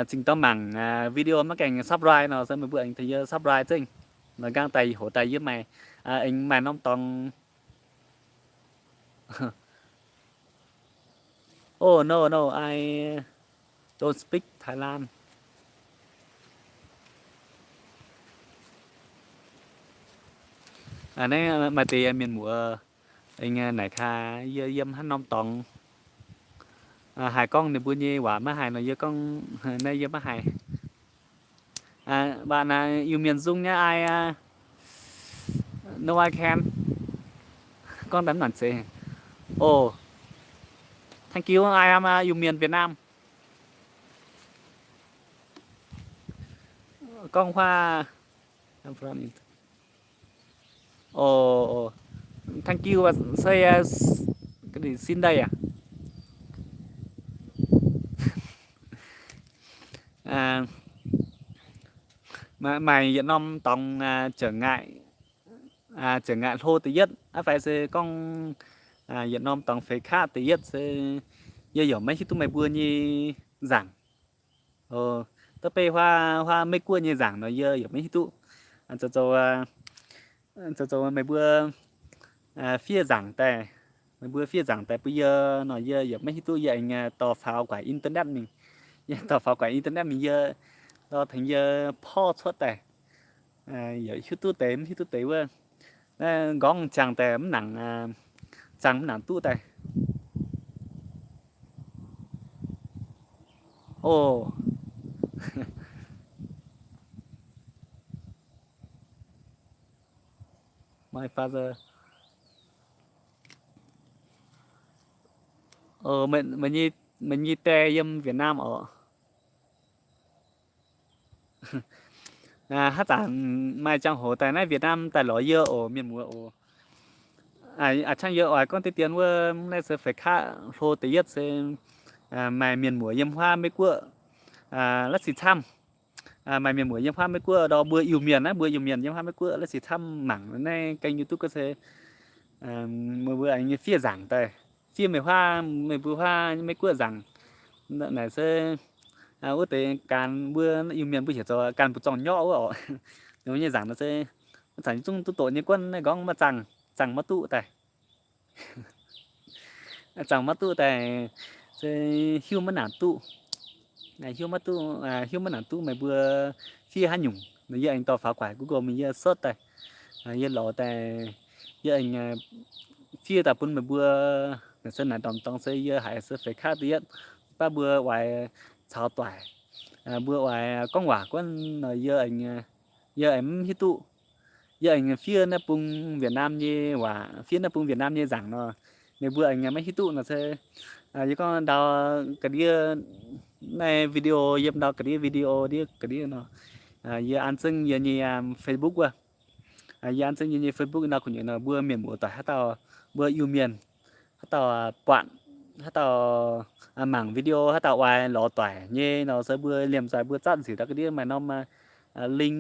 zingh dorngx mangc video maiv gaengh subscribe nor se meih mbuo aengx tengx yie subscribe zengv. Nor nqaang daaih hoc daaih yie maaih, aengx maaih norm dorngx. Oh, no, no, I don't speak Thailand. Naaiv maaih deix mienh muoz aengx naaic kaax yie yiem haaix norm dorngx, haih gorngv ninh mbuo nyei waac maiv haih nor yie gorngv naaiv yie maiv haih. Waac naaiv Iu-Mienh nzung nyei ai. No, I can. Gorngv daaih mv nangc zeiz. Oh, thank you, I am a Iu-Mienh Việt Nam. Gorngv huaav. I'm from Int-, oh, thank you, say xin đây à. Maaih, maaih yietc norm dorngx trở ngại, trở ngại hlo da'yietv, aa, fai se gorngv yietc norm dorngx feix kaqv da'yietv se yie yaac maiv hiuv duqv meih mbuo nyei nzaangc. Da'beiv huaav, huaav Meiv Guoqv nyei nzaangc nor yie yaac maiv hiuv duqv. Zoux, zoux, zoux meih mbuo fiev nzaangc daaih, meih mbuo fiev nzaangc daaih bun yie nor yie yaac maiv hiuv duqv. Yie aengx dorh faaux guaix internet mingh, yie dorh faaux guaix internet mingh yie dorh tengx yie porv cuotv daaih. Yaac hiuv duqv deix mv hiuv duqv deix wuov. Naaiv nqorngv ziangh daaih mv nangc, ziangh mv nangc duqv daaih. Oh, my father. Oh, meih nyei, meih nyei die yiem Việt Nam oc. Haaix zanc maaih ziangh hoc daaih naaiv Việt Nam daaih lorz yie oc, mienh muoz oc. Aa, a'ciangv yie oix gorngv deix dien wuov, naaiv se feix kaqv hlo da'yietv se maaih mienh muoz yiem huaav Meiv Guoqv la'sic camv. Maaih mienh muoz yiem huaav Meiv Guoqv ndau mbuo Iu-Mienh naaiv, mbuo Iu-Mienh yiem huaav Meiv Guoqv la'sic camv mangc naaiv kênh YouTube ga'se, meih mbuo aengx fiev nzaangc daaih, fiev meih huaav, meih mbuo huaav Meiv Guoqv nzaangc. Naaic se wuov deix ganh mbuo Iu-Mienh mbuo heuc zoux ganh mbu'zorng-nyorqv wuov oc. Ninh mbuo nyei nzaangc nor se maiv zanc zungv duqv doqc nyei guonv naaiv nqorngv maiv zaangh, zaangh maiv duqv daaih. Zaangh maiv duqv daaih se hiuv maiv nangc duqv. Hiuv maiv duqv, hiuv maiv nangc duqv meih mbuo fiev haaix nyungc nor yie aengx dorh faaux guaix Google mingh yie search daaih, yie lorz daaih, yie aengx fiev daaih bun meih mbuo. Naaic se naaic dorngx dorngx se yie haiz se feix kaqv da'yietv, baav mbuo oix caux doic, mbuo oix gorngv waac guonv nor yie aengx, yie aengx mv hiuv duqv. Yie aengx fiev naaiv bung Việt Nam nyei waac, fiev naaiv bung Việt Nam nyei nzaangc nor, meih mbuo aengx maiv hiuv duqv nor se yie gorngv ndau ga'ndiev naaiv video, yiem ndau ga'ndiev video ndiev ga'ndiev nor, Yie an zengv yie nyei Facebook wuov. Yie an zengv yie nyei Facebook nor gu'nyuoz nor mbuo mienh muoz doic haaix dauh, mbuo Iu-Mienh haaix dauh buatc, haaix dauh mangc video, haaix dauh oix lorz doic nyei nor se mbuo liemh zeih mbuo zatv nziux ndau ga'ndiev maaih norm link,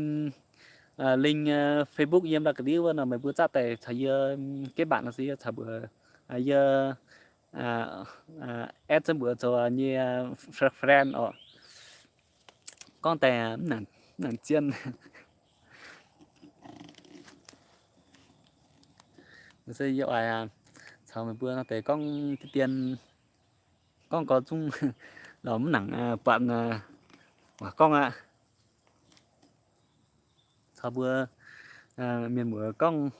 link Facebook yiem ndau ga'ndiev wuov nor meih mbuo zatv daaih caux yie, geh mbatc nor se yie caux mbuox yie add zengv mbuox zoux nyei friend oc. Gorngv daaih mv nangc zien. Se yie oix caux meih mbuo nor deix gorngv diqv dien, gorngv gorx zungv lorz mv nangc buatc waac gorngv aqv. Caux mbuo mienh muoz gorngv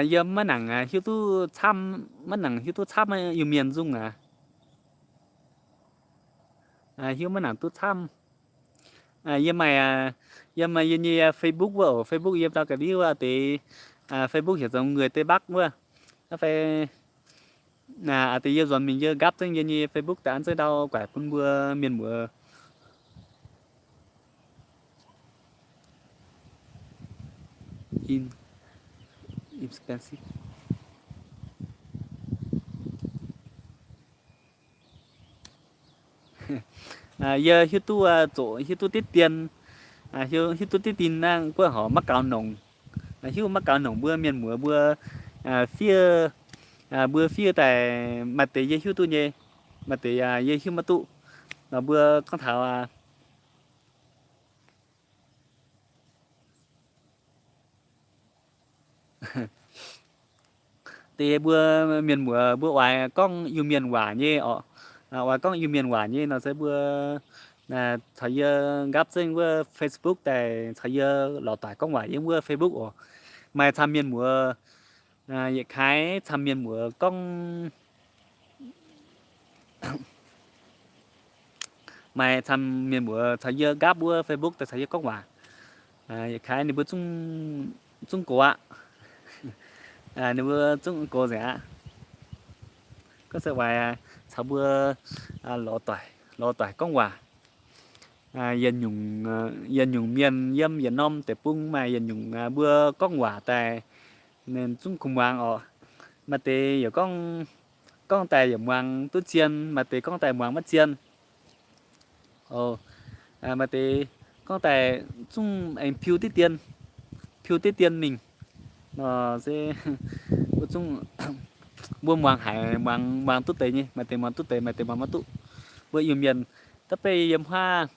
yiem maiv nangc hiuv duqv camv, maiv nangc hiuv duqv camv Iu-Mienh nzungh aqv. Hiuv maiv nangc duqv camv. Yie maaih, yie maaih yie nyei Facebook wuov oc, Facebook yiem ndau ga'ndiev wuov deix, Facebook heuc Dongh Người Tây Bắc wuov. Aa fai aa deix yie nzuonx mingh yie nqaapv zengv yie nyei Facebook daaih an zengv ndau guaix bun mbuo mienh muoz. In, expensive. Yie hiuv duqv zoqc, hiuv duqv diqv dien, hiuv duqv diqv dien naaiv guoqv horc maiv gaux nongc. Hiuv maiv gaux nongc mbuo mienh muoz mbuo fiev, mbuo fiev daaih maaih deix yie hiuv duqv nyei, maaih deix yie hiuv maiv duqv. Nor mbuo gorngv taux deix mbuo mienh muoz mbuo oix gorngv Iu-Mienh waac nyei oc, oix gorngv Iu-Mienh waac nyei nor se mbuo caux yie nqaapv zengv wuov Facebook daaih caux yie lorz doic gorngv waac yiem wuov Facebook oc. Maaih camv mienh muoz yietc kaaix camv mienh muoz gorngv, maaih camv mienh muoz caux yie nqaapv wuov Facebook daaih caux yie gorngv waac. Yietc kaaix ninh mbuo zungv gox aqv. Ninh mbuo zungv gox nzengc aqv. Gorngv se oix caux mbuo lorz doic, lorz doic gorngv waac. Yietc nyungc, yietc nyungc mienh yiem yietc norm deic-bung maaih yietc nyungc mbuo gorngv waac daaih, ninh zungv kuh muangx oc. Maaih deix yaac gorngv, gorngv daaih yaac muangx duqv zien, maaih deix gorngv daaih muangx maiv zien. Maaih deix gorngv daaih zungv aengx piu diqv dien, piu diqv dien mingh nor se mbuo zungv, mbuo muangx haiz muangx, muangx duqv deix nyei, maaih deix muangx duqv deix, maaih deix muangx maiv duqv. Mbuo Iu-Mienh da'beiv yiem huaav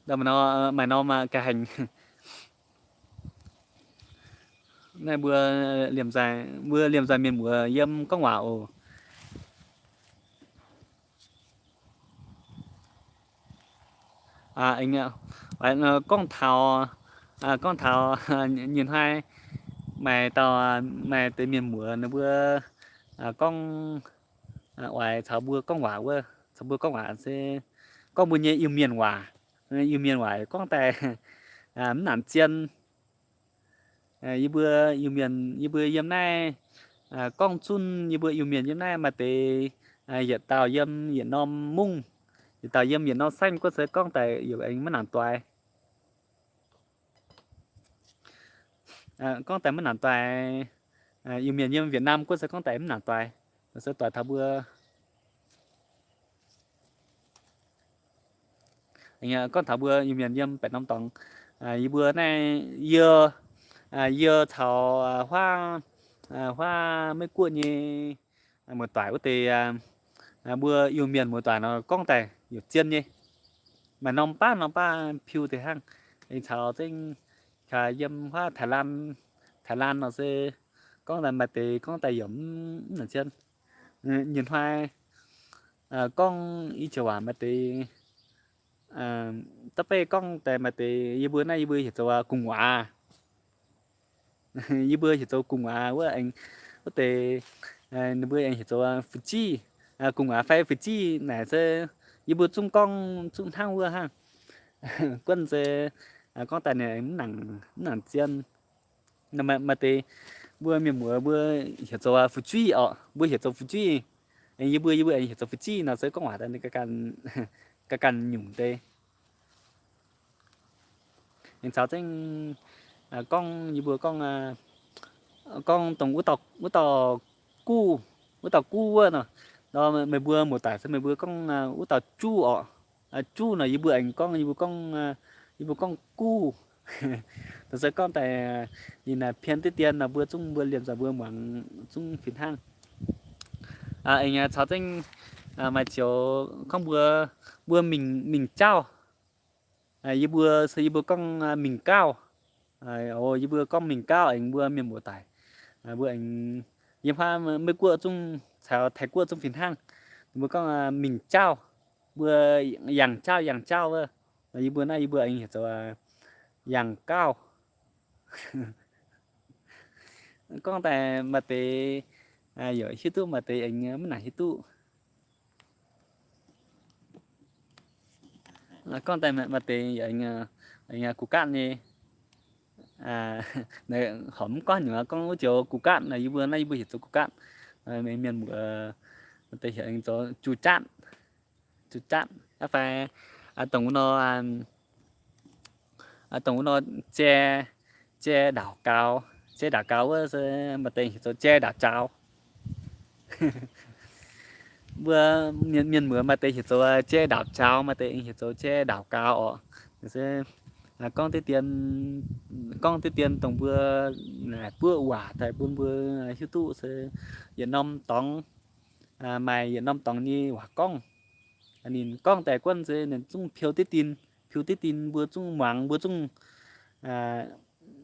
Maaih norm ga'hengx. Naaiv mbuo liemh, mbuo liemh nzaih mienh muoz yiem gorngv waac oc. Gorngv taux, gorngv taux nyei hnoi maaih dauh, maaih deix mienh muoz ninh mbuo gorngv oix caux mbuo gorngv waac wuov, caux mbuo gorngv waac se gorngv mbuo nyei Iu-Mienh waac. Iu-Mienh waac gorngv daaih mv nangc zien. Yie mbuo Iu-Mienh, yie mbuo yiem naaiv gorngv zunv yie mbuo Iu-Mienh yiem naaiv maaih deix yietc dauh yiem yietc norm mungv, yietc dauh yiem yietc norm saengv guoqv se gorngv daaih yaac aengx maiv nangc doix. Gorngv daaih maiv nangc doix. Iu-Mienh yiem Việt Nam guoqv se gorngv daaih mv nangc doix, se doix taux mbuo gorngv taux mbuo Iu-Mienh yiem baeqc norm dorngx. Yie mbuo naaiv yie, yie caux huaav, huaav Meiv Guoqv nyei muoz-doic wuov deix, mbuo Iu-Mienh muoz-doic nor gorngv daaih yaac zien nyei. Maaih norm baav norm baav piu deix hnangv. Aengx caux zengv yiem huaav Thái Lan, Thái Lan nor se gorngv daaih maaih deix gorngv daaih yaac mv nangc zien. Nyei hnoi gorngv i joux waac maaih deix, da'beiv gorngv daaih maaih deix yie mbuo naaiv yie mbuo heuc zoux gu'nguaaz. Yie mbuo heuc zoux gu'nguaaz wuov aengx, wuov deix ninh mbuo aengx heuc zoux fu'jueiv. Gu'nguaaz fai fu'jueiv naaic se yie mbuo zungv gorngv zungv hnangv wuov hnangv. Guonv se gorngv daaih ninh mv nangc zien. Maaih deix mbuo mienh muoz mbuo heuc zoux fu'jueiv orqc, mbuo heuc zoux fu'jueiv. Aengx yie mbuo, yie mbuo aengx heuc zoux fu'jueiv nor se gorngv waac daaih ninh ganh ganh nyungc deix. Aengx caux zengv gorngv yie mbuo gorngv, gorngv dongh wuov dauh guv, wuov dauh guv wuov nor, meih mbuo muoz-doic se meih mbuo gorngv wuov dauh juv orqc. Juv nor yie mbuo aengx gorngv, yie mbuo gorngv, yie mbuo gorngv guv. Dongh se gorngv daaih ninh pien diqv dien nor mbuo zungv mbuo liemh nzauh mbuo muangx zungv fih hnangv. Aengx caux zengv maaih zioux gorngv mbuo, mbuo mingh, mingh jauv. Yie mbuo se yie mbuo gorngv mingh gauv. Yie mbuo gorngv mingh gauv aengx mbuo mienh muoz-doic, mbuo aengx yiem haav Meiv Guoqv zungv caux Taiv Guoqv zungv fih hnangv. Mbuo gorngv mingh jauv, mbuo yangh jauv, yangh jauv wuov, yie mbuo naaiv yie mbuo aengx heuc zoux yangh gauv. Gorngv daaih maaih deix yaac hiuv duqv, maaih deix aengx mv nangc hiuv duqv. Gorngv daaih maaih deix yaac aengx gu'gatv nyei. Horpc mv gorngv nyungc gorngv wuov joux gu'gatv, yie mbuo naaiv yie mbuo heuc zoux gu'gatv. Mienh muoz maaih deix heuc aengx zoux juqv jatv, juqv jatv fai dongh wuov nor, dongh wuov nor jai, jai ndaauc gaux, jai ndaauc gaux wuov se maaih deix heuc zoux jai ndaauc jaaux. Mbuo mienh muoz maaih deix heuc zoux jai ndaauc jaaux, maaih deix heuc zoux jai ndaauc gaux orqc. Se gorngv diqv dien, gorngv diqv dien dongh mbuo buoqv waac daaih bun mbuo hiuv duqv se yietc norm dorngx, maaih yietc norm dorngx nyei waac gorngv. Ninh gorngv daaih guonv se ninh zungv piou diqv dien, piou diqv dien mbuo zungv muangx, mbuo zungv,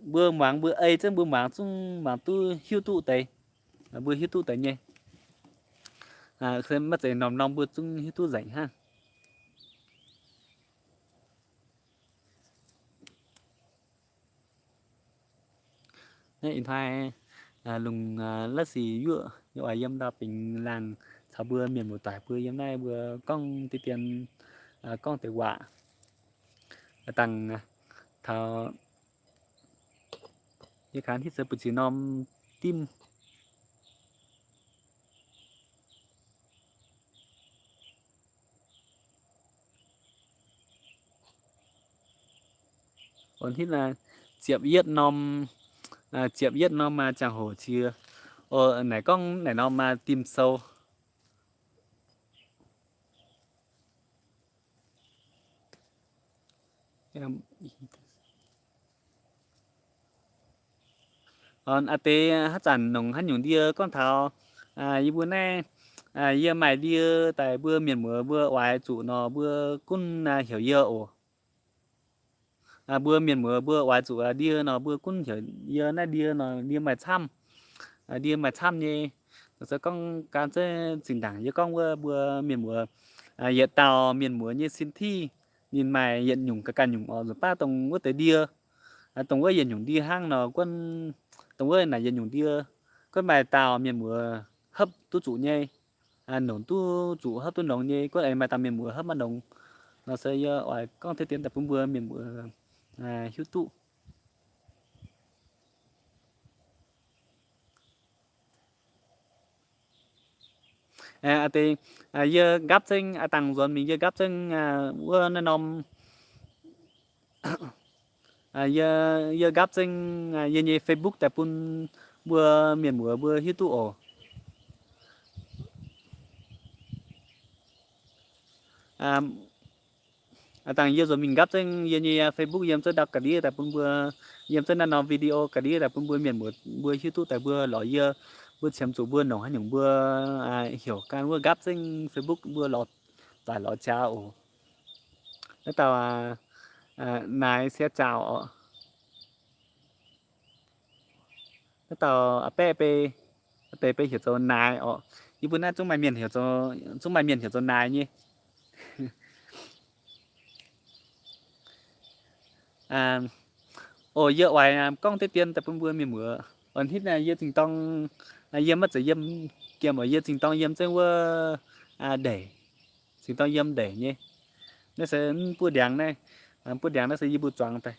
mbuo muangx mbuo ei zengv mbuo muangx zungv muangx duqv hiuv duqv deix, mbuo hiuv duqv deix nyei. Se maiv zeiz norm-norm mbuo zungv hiuv duqv nzengc hnangv. Naaiv ih hnoi lungh la'sic yuoqv, yie oix yiem ndau bingx laangh caux mbuo mienh muoz-doic mbuo yiem naaiv mbuo gorngv diqv dien, gorngv deix waac. Dangh taux yie kangx hitv se buoz-ziex norm dimv. Ong hitv ziepc yietv norm, ziepc yietv norm maaih ziangh hoc cie. Naaic gorngv naaic norm maaih dimh sou. Aa deix haaix zanc nongc haaix nyungc ndie gorngv taux yie mbuo naaiv, yie maaih ndie daaih mbuo mienh muoz mbuo oix zuqc nor mbuo gunv heuc yie oc. Mbuo mienh muoz mbuo oix zuqc ndie nor mbuo gunv heuc yie naaiv ndie nor ndie maaih camv. Ndie maaih camv nyei. Se gorngv gan zengv zinh ndaangc yie gorngv wuov mbuo mienh muoz, yietc dauh mienh muoz nyei sin tiuv, ninh maaih yietc nyungc ga'ganh nyungc oc. Nzunc baav dongh wuov deix ndie, dongh wuov yietc nyungc ndie hnangv nor guonv, dongh wuov naaic yietc nyungc ndie, guonv maaih dauh mienh muoz hopv duqv zuqc nyei, nongc duqv zuqc hopv duqv nongx nyei, guonv aengx maaih dauh mienh muoz hopv maiv nongx. Nor se yie oix gorngv deix dien daaih bun mbuo mienh muoz hiuv duqv. Aa deix, yie nqaapv zengv, aa dangh nzuonx mingh yie nqaapv zengv wuov naaiv norm, yie nqaapv zengv yie nyei Facebook daaih bun mbuo mienh muoz mbuo hiuv duqv oc. Aa dangh yie nzuonx mingh nqaapv zengv yie nyei Facebook yiem zengv ndau ga'ndiev daaih bun mbuo, yiem zengv naaiv norm video ga'ndiev daaih bun mbuo mienh muoz mbuo hiuv duqv daaih mbuo lorz yie, mbuo qiemx zuqc mbuo nongc haaix nyungc mbuo heuc gan wuov nqaapv zengv Facebook mbuo lorz zaaic lorz jaax oc. Naaiv dauh Naaiv Sieqv Zaauc oc. Naaiv dauh a'baeqv bei, deix bei heuc zoux Naaiv oc. Yie mbuo naaiv zungv maaih mienh heuc zoux naaic nyei. Oc, yie oix gorngv deix dien daaih bun mbuo mienh muoz. Oc, hitv naaiv yie zingh dorng, yie maiv zeiz yiem giemh oc, yie zingh dorng yiem zengv wuov ndeic, zingh dorng yiem ndeic nyei. Naaiv se mv buov ndiangx naaiv, mv buov ndiangx naaiv se yie mbuo zuangx daaih.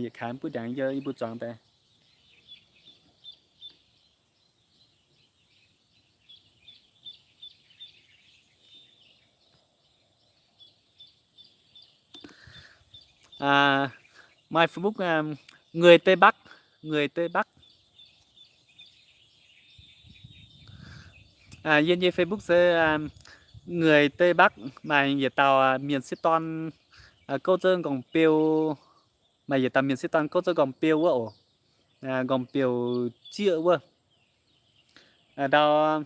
Yietc kaaix mv buov ndiangx yie mbuo zuangx daaih. My Facebook, Người Tây Bắc, Người Tây Bắc. Yie nyei Facebook se Người Tây Bắc, maaih yietc dauh mienh sieqv dorn gouv zengv nqorngv-beu, maaih yietc dauh mienh sieqv dorn gouv zengv nqorngv-beu wuov oc, nqorngv-beu zieqv wuov. Ndau,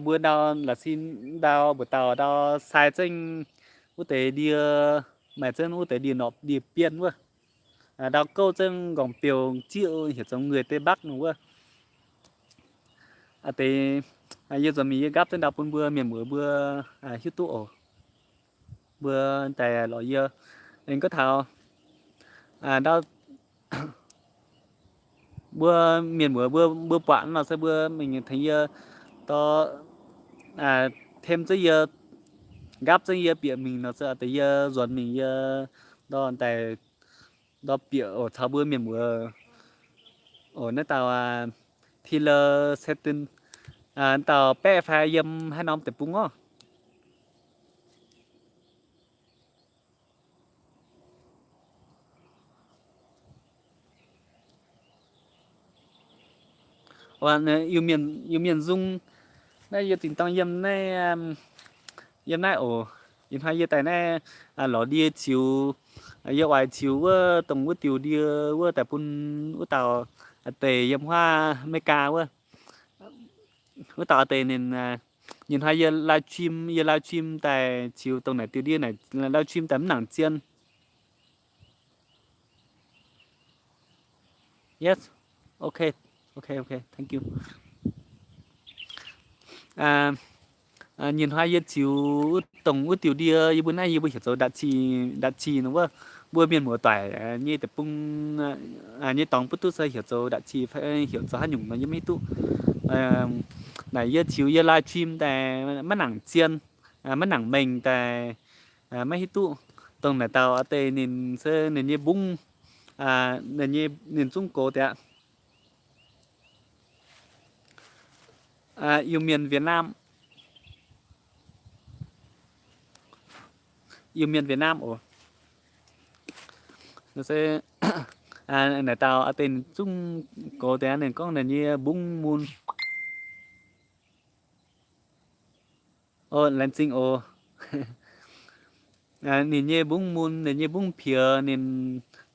mbuo ndau la'sin ndau mbuo dauh ndau sai zengv wuov deix ndie, maaih zengv wuov deix ndie-norqc ndie-bienh wuov. Ndau gouv zengv nqorngv-beu zieqv heuc zoux Người Tây Bắc nor wuov. Aa deix, yie nzuonx mingh yie nqaapv zengv ndau bun mbuo mienh muoz mbuo hiuv duqv oc. Mbuo daaih lorz yie, aengx gorngv taux ndau mbuo mienh muoz mbuo, mbuo buatc nor se mbuo mingh tengx yie dorh, tem zengv yie, nqaapv zengv yie bieqc mingh nor se deix yie nzuonx mingh yie dorh daaih dorh bieqc oc caux mbuo mienh muoz. Oc, naaiv dauh Taylor Seton, dauh baeqv fai yiem haaix norm deic-bung orqc? Iu-Mienh nzung, naaiv yie zingh dorng yiem naaiv, yiem naaiv oc. Ih hnoi yie daaih naaiv lorz ndie ziux, yie oix ziux wuov dongh wuov diuh ndie wuov daaih bun wuov dauh aa deix yiem huaav America wuov, wuov dauh aa deix ninh, ninh hnoi yie live stream, yie live stream daaih ziux dongh naaic diuh ndie naaic live stream daaih mv nangc zien. Yes. Okay. Okay, okay. Thank you. Ninh hnoi yie ziux dongh wuov diuh ndie, yie mbuo naaiv yie mbuo heuc zoux ndatc cih, ndatc cih nor wuov, mbuo mienh muoz doic nyei deic-bung nyei dorngx butv duqv se heuc zoux ndatc cih fai heuc zoux haaix nyungc nor yie maiv hiuv duqv. Naaic yie ziux yie live stream daaih maiv nangc zien, maiv nangc mengh daaih maiv hiuv duqv. Dongh naaic dauh aa deix ninh se ninh nyei mbungv, ninh zungv gox deix aqv. Iu-Mienh Việt Nam, Iu-Mienh Việt Nam oc. Se naaic dauh aa deix ninh zungv gox deix aqv, ninh gorngv ninh nyei mbungv mun. Laengz zingh oc. Ninh nyei mbungv mun, ninh nyei mbungv piex, ninh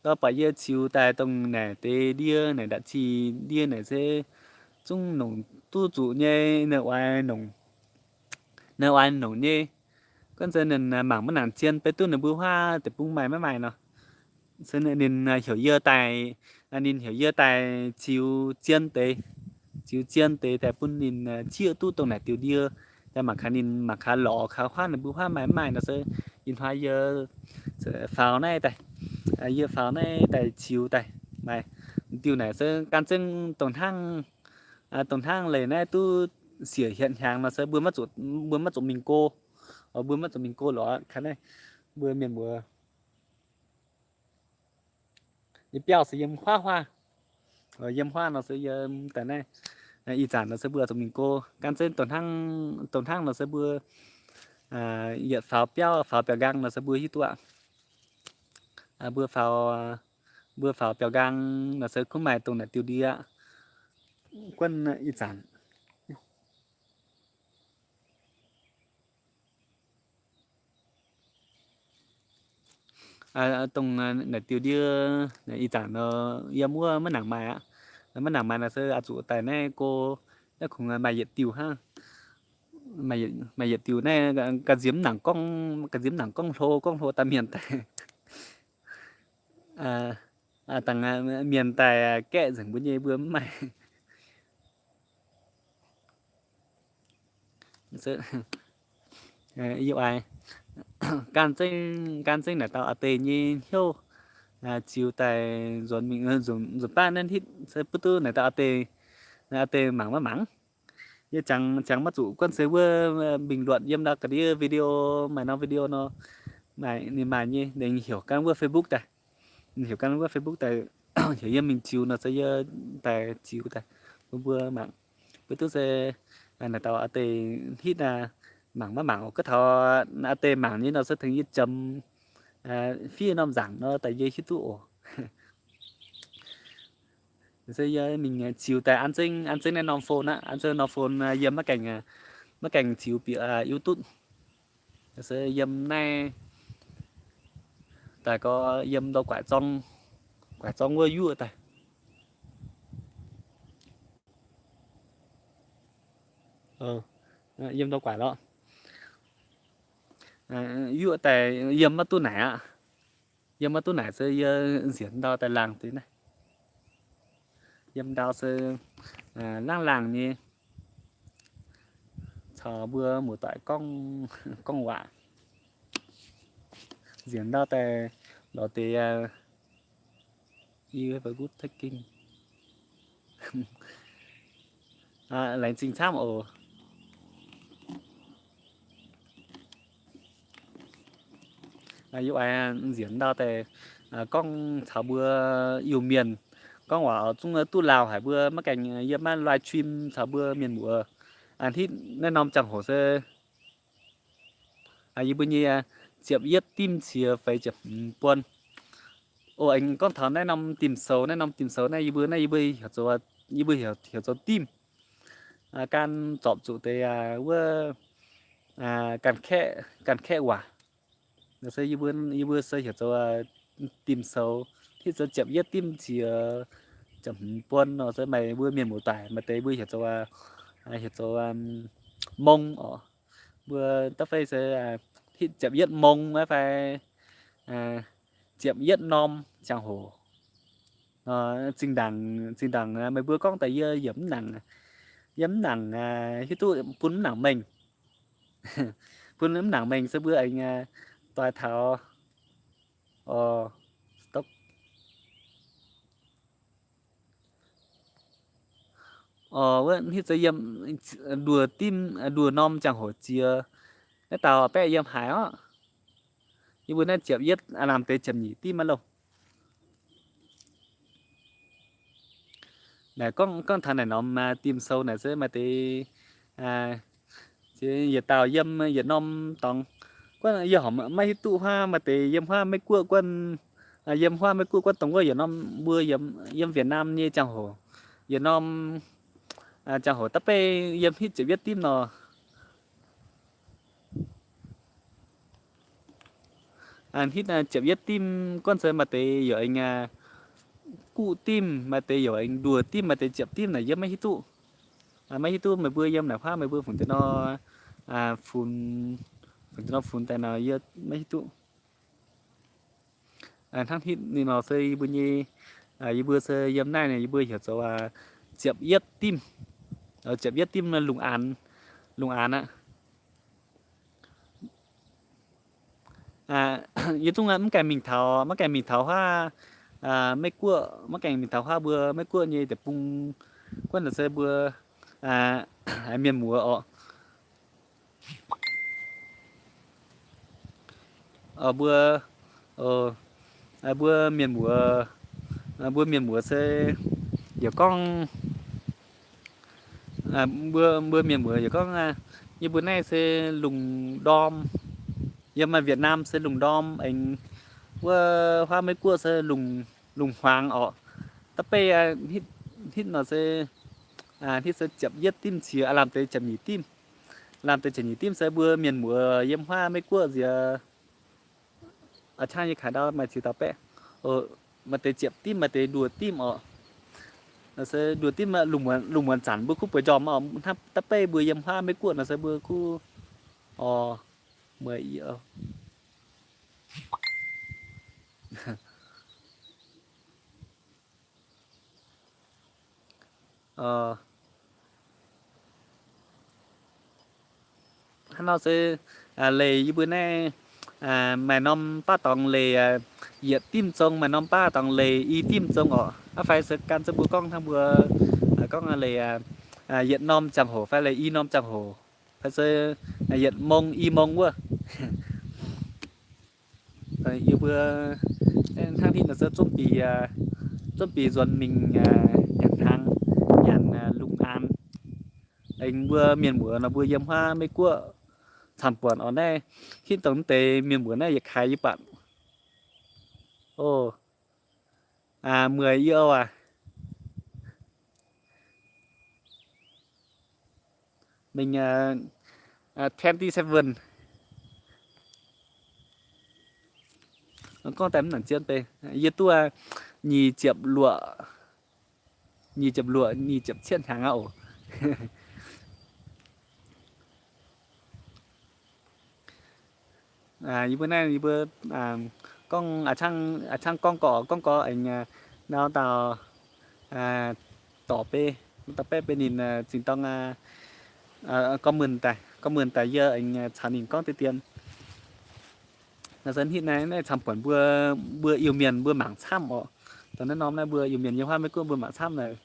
dorh baac yie ziux daaih dongh naaic deix ndie, naaic ndatc cih ndie naaic se zungv nongc duqv zuqc nyei, ninh oix nongc, ninh oix nongc nyei. Gunv se ninh mangc maiv nangc zien, beiv duqv ninh mbuo huaav deic-bung maaih maiv maaih nor. Se ninh heuc yie daaih, ninh heuc yie daaih ziux zien deix, ziux zien deix daaih bun ninh zieqv duqv dongh naaic diuh ndie. Daaih mangc gaax ninh mangc gaax lorz gaax huaav ninh mbuo huaav maaih maiv maaih nor se ih hnoi yie faaux naaiv daaih, yie faaux naaiv daaih ziux daaih. Maaih diuh naaic se gan zengv dongh hnangv, dongh hnangv leiz naaiv duqv siec hietc hnyangx nor se mbuo maiv zuqc, mbuo maiv zuqc mingh go, mbuo maiv zuqc mingh go lorz kaav naaiv mbuo mienh muoz. Yie biauv se yiem huaav huaav, yiem huaav nor se yiem daaih naaiv. Ih zanc nor se mbuo zuqc mingh go gan zengv dongh hnangv, dongh hnangv nor se mbuo yietc faaux biauv, faaux biaux nqaang nor se mbuo hiuv duqv aqv. Mbuo faaux, mbuo faaux biaux nqaang nor se gunv maaih dongh naaic diuh ndie aqv. Gunv ih zanc dongh naaic diuh ndie, ih zanc nor yiem wuov maiv nangc maaih aqv. Maiv nangc maaih nor se oix zuqc daaih naaiv go, naaiv kungx maaih yietc diuh hnangv. Maaih yietc diuh naaiv ga'nziex mv nangc gorngv, ga'nziex mv nangc gorngv hlo, gorngv hlo daaih mienh daaih, dangh mienh daaih gaeqv nzengc mbuo nyei, mbuo mv maaih. Yie oix gan zengv, gan zengv naaic dauh aa deix nyei hnyouv ziux daaih nzuonx mingh, nzuonx baav naaiv hitv se butv duqv naaic dauh aa deix, aa deix mangc maiv mangc. Yie jangx, jangx maiv zuqc guanh se wuov bình luận yiem ndau ga'ndiev video, maaih norm video nor, maaih, ninh maaih nyei, ninh heuc gan wuov Facebook daaih. Ninh heuc gan wuov Facebook daaih, heuc yie mingh ziux nor se yie daaih ziux daaih bun mbuo mangc. Butv duqv se naaic dauh aa deix hitv mangc maiv mangc oc. Gorngv taux aa deix mangc nyei nor se tengx yie jomc fiev norm nzaangc nor daaih yie hiuv duqv oc. Se yie mingh ziux daaih an zengv, an zengv naaiv norm phone aqv, an zengv norm phone yiem maiv gaengh, maiv gaengh ziux bieqc YouTube. Se yiem naaiv daaih gorx yiem ndau guaaic zorng, guaaic zorng wuov yuoqv daaih. Yiem ndau guaaic lorqc. Yuoqv daaih yiem maiv duqv naaic aqv. Yiem maiv duqv naaic se yie nzienx ndau daaih laangh deix naaiv. Yiem ndau se laangh laangh nyei, caux mbuo muoz-doic gorngv, gorngv waac. Nzienx ndau daaih lorz deix, laengz zingh camv oc. Yie oix nzienx ndau daaih gorngv caux mbuo Iu-Mienh gorngv waac oix zungv duqv lauh haic mbuo maiv gaengh yiem maiv live stream caux mbuo mienh muoz. Hitv naaiv norm ziangh hoc se yie mbuo nyei ziepc yietv dimv ciex feix ziepc hmz buon. O, aengx gorngv taux naaiv norm dimv sou, naaiv norm dimv sou naaiv yie mbuo, naaiv yie mbuo heuc zoux, yie mbuo heuc zoux dimv. Gan zorpc zuqc deix wuov ganh kaeqv, ganh kaeqv waac. Se yie mbuo, yie mbuo se heuc zoux dimv sou, hitv zoux ziepc yietv dimv ciex ziepc hmz buon nor se maaih mbuo mienh muoz-doic maaih deix mbuo heuc zoux, heuc zoux mong oc. Mbuo da'feix se hitv ziepc yietv mong maiv fai ziepc yietv norm ziangh hoc. Zinh ndaangc, zinh ndaangc meih mbuo gorngv daaih yie yaac mv nangc, yie mv nangc hiuv duqv bun mv nangc mengh. Bun mv nangc mengh se mbuo aengx doix taux, o, o, wuov hitv zoux yiem nduoh dimv, nduoh norm ziangh hoc ziex, naaiv dauh baeqv yiem haaix orqc? Yie mbuo naaiv ziepc yietv lamh deix ziepc nyeic dimv maiv loh. Naaic gorngv, gorngv taux naaic norm dimv sou naaic se maaih deix, yietc dauh yiem yietc norm dorngx. Guanh yie horpc maiv hiuv duqv huaav, maaih deix yiem huaav Meiv Guoqv guanh, yiem huaav Meiv Guoqv guanh dongh wuov yietc norm mbuo yiem Việt Nam nyei ziangh hoc, yietc norm ziangh hoc da'beiv yiem hitv ziepc yietv dimv nor. Hitv ziepc yietv dimv guanh se maaih deix yaac aengx guqv dimv, maaih deix yaac aengx nduoh dimv, maaih deix ziepc dimv naaic yie maiv hiuv duqv. Maiv hiuv duqv meih mbuo yiem naaic huaav meih mbuo fungc deix nor, fungc, fungc deix nor fungx daaih nor yie maiv hiuv duqv. Hnangv hitv ninh nor se yie mbuo nyei, yie mbuo se yiem naaiv yie mbuo heuc zoux ziepc yietv dimv, ziepc yietv dimv lungh aanx, lungh aanx aqv. Yie zungv maiv gaengh mingh taux, maiv gaengh mingh taux huaav Meiv Guoqv, maiv gaengh mingh taux huaav mbuo Meiv Guoqv nyei deic-bung. Guanh naaic se mbuo mienh muoz orqc. Mbuo, mbuo mienh muoz, mbuo mienh muoz se yaac gorngv, mbuo, mbuo mienh muoz yaac gorngv, yie mbuo naaiv se lungh ndorm, yiem Việt Nam se lungh ndorm aengx wuov huaav Meiv Guoqv se lungh, lungh hmuangx orqc. Da'beiv hitv nor se, hitv se ziepc yietv dimv ciex lamh deix ziepc nyeic dimv. Lamh deix ziepc nyeic dimv se mbuo mienh muoz yiem huaav Meiv Guoqv nziex, a'cangv yie kaaix ndau maaih ziex dauh baeqv, maaih deix ziepc dimv, maaih deix nduoh dimv orqc. Se nduoh dimv lungh muonz zanc mbuo kuv bueix njormh orqc. Hnangv da'beiv mbuo yiem huaav Meiv Guoqv nor se mbuo kuv, orqc, mueiz yie Hnangv nor se leih yie mbuo naaiv maaih norm baav dorngx leih yietc dimv zong, maaih norm baav dorngx leih i dimv zong orqc. Aa, fai se gan zengv mbuo gorngv hnangv mbuo gorngv leih yietc norm ziangh hoc fai leih i norm ziangh hoc, fai se yietc mong i mong wuov. Yie mbuo hnangv hitv nor se zungv bieqc, zungv bieqc nzuonx mingh nyanc hnaangx, nyanc lungh aanx. Aengx mbuo mienh muoz nor mbuo yiem huaav Meiv Guoqv camv-buonc orqc. Naaiv hitv dongh mv deix mienh muoz naaiv yietc kaaix yie buatc. O, mueiz yie oc aac. Mingh twenty seven. Gorngv daaih mv nangc zien bei, yie duqv nyic ziepc luoqc, nyic ziepc luoqc, nyic ziepc cietv hnyangx aqv oc. Yie mbuo naaiv yie mbuo gorngv a'cangv gorngv gorx gorngv gorx aengx nau dauh dorc bei, dauh baeqv bei ninh zingh dorng gorngv muonc daaih, gorngv muonc daaih yie aengx caux ninh gorngv deix dien. Naaiv se hitv naaiv, naaiv camv-buonc mbuo, mbuo Iu-Mienh mbuo mangc camv orqc. Dongh naaiv norm naaiv mbuo Iu-Mienh yiem huaav Meiv Guoqv mbuo mangc camv naaic.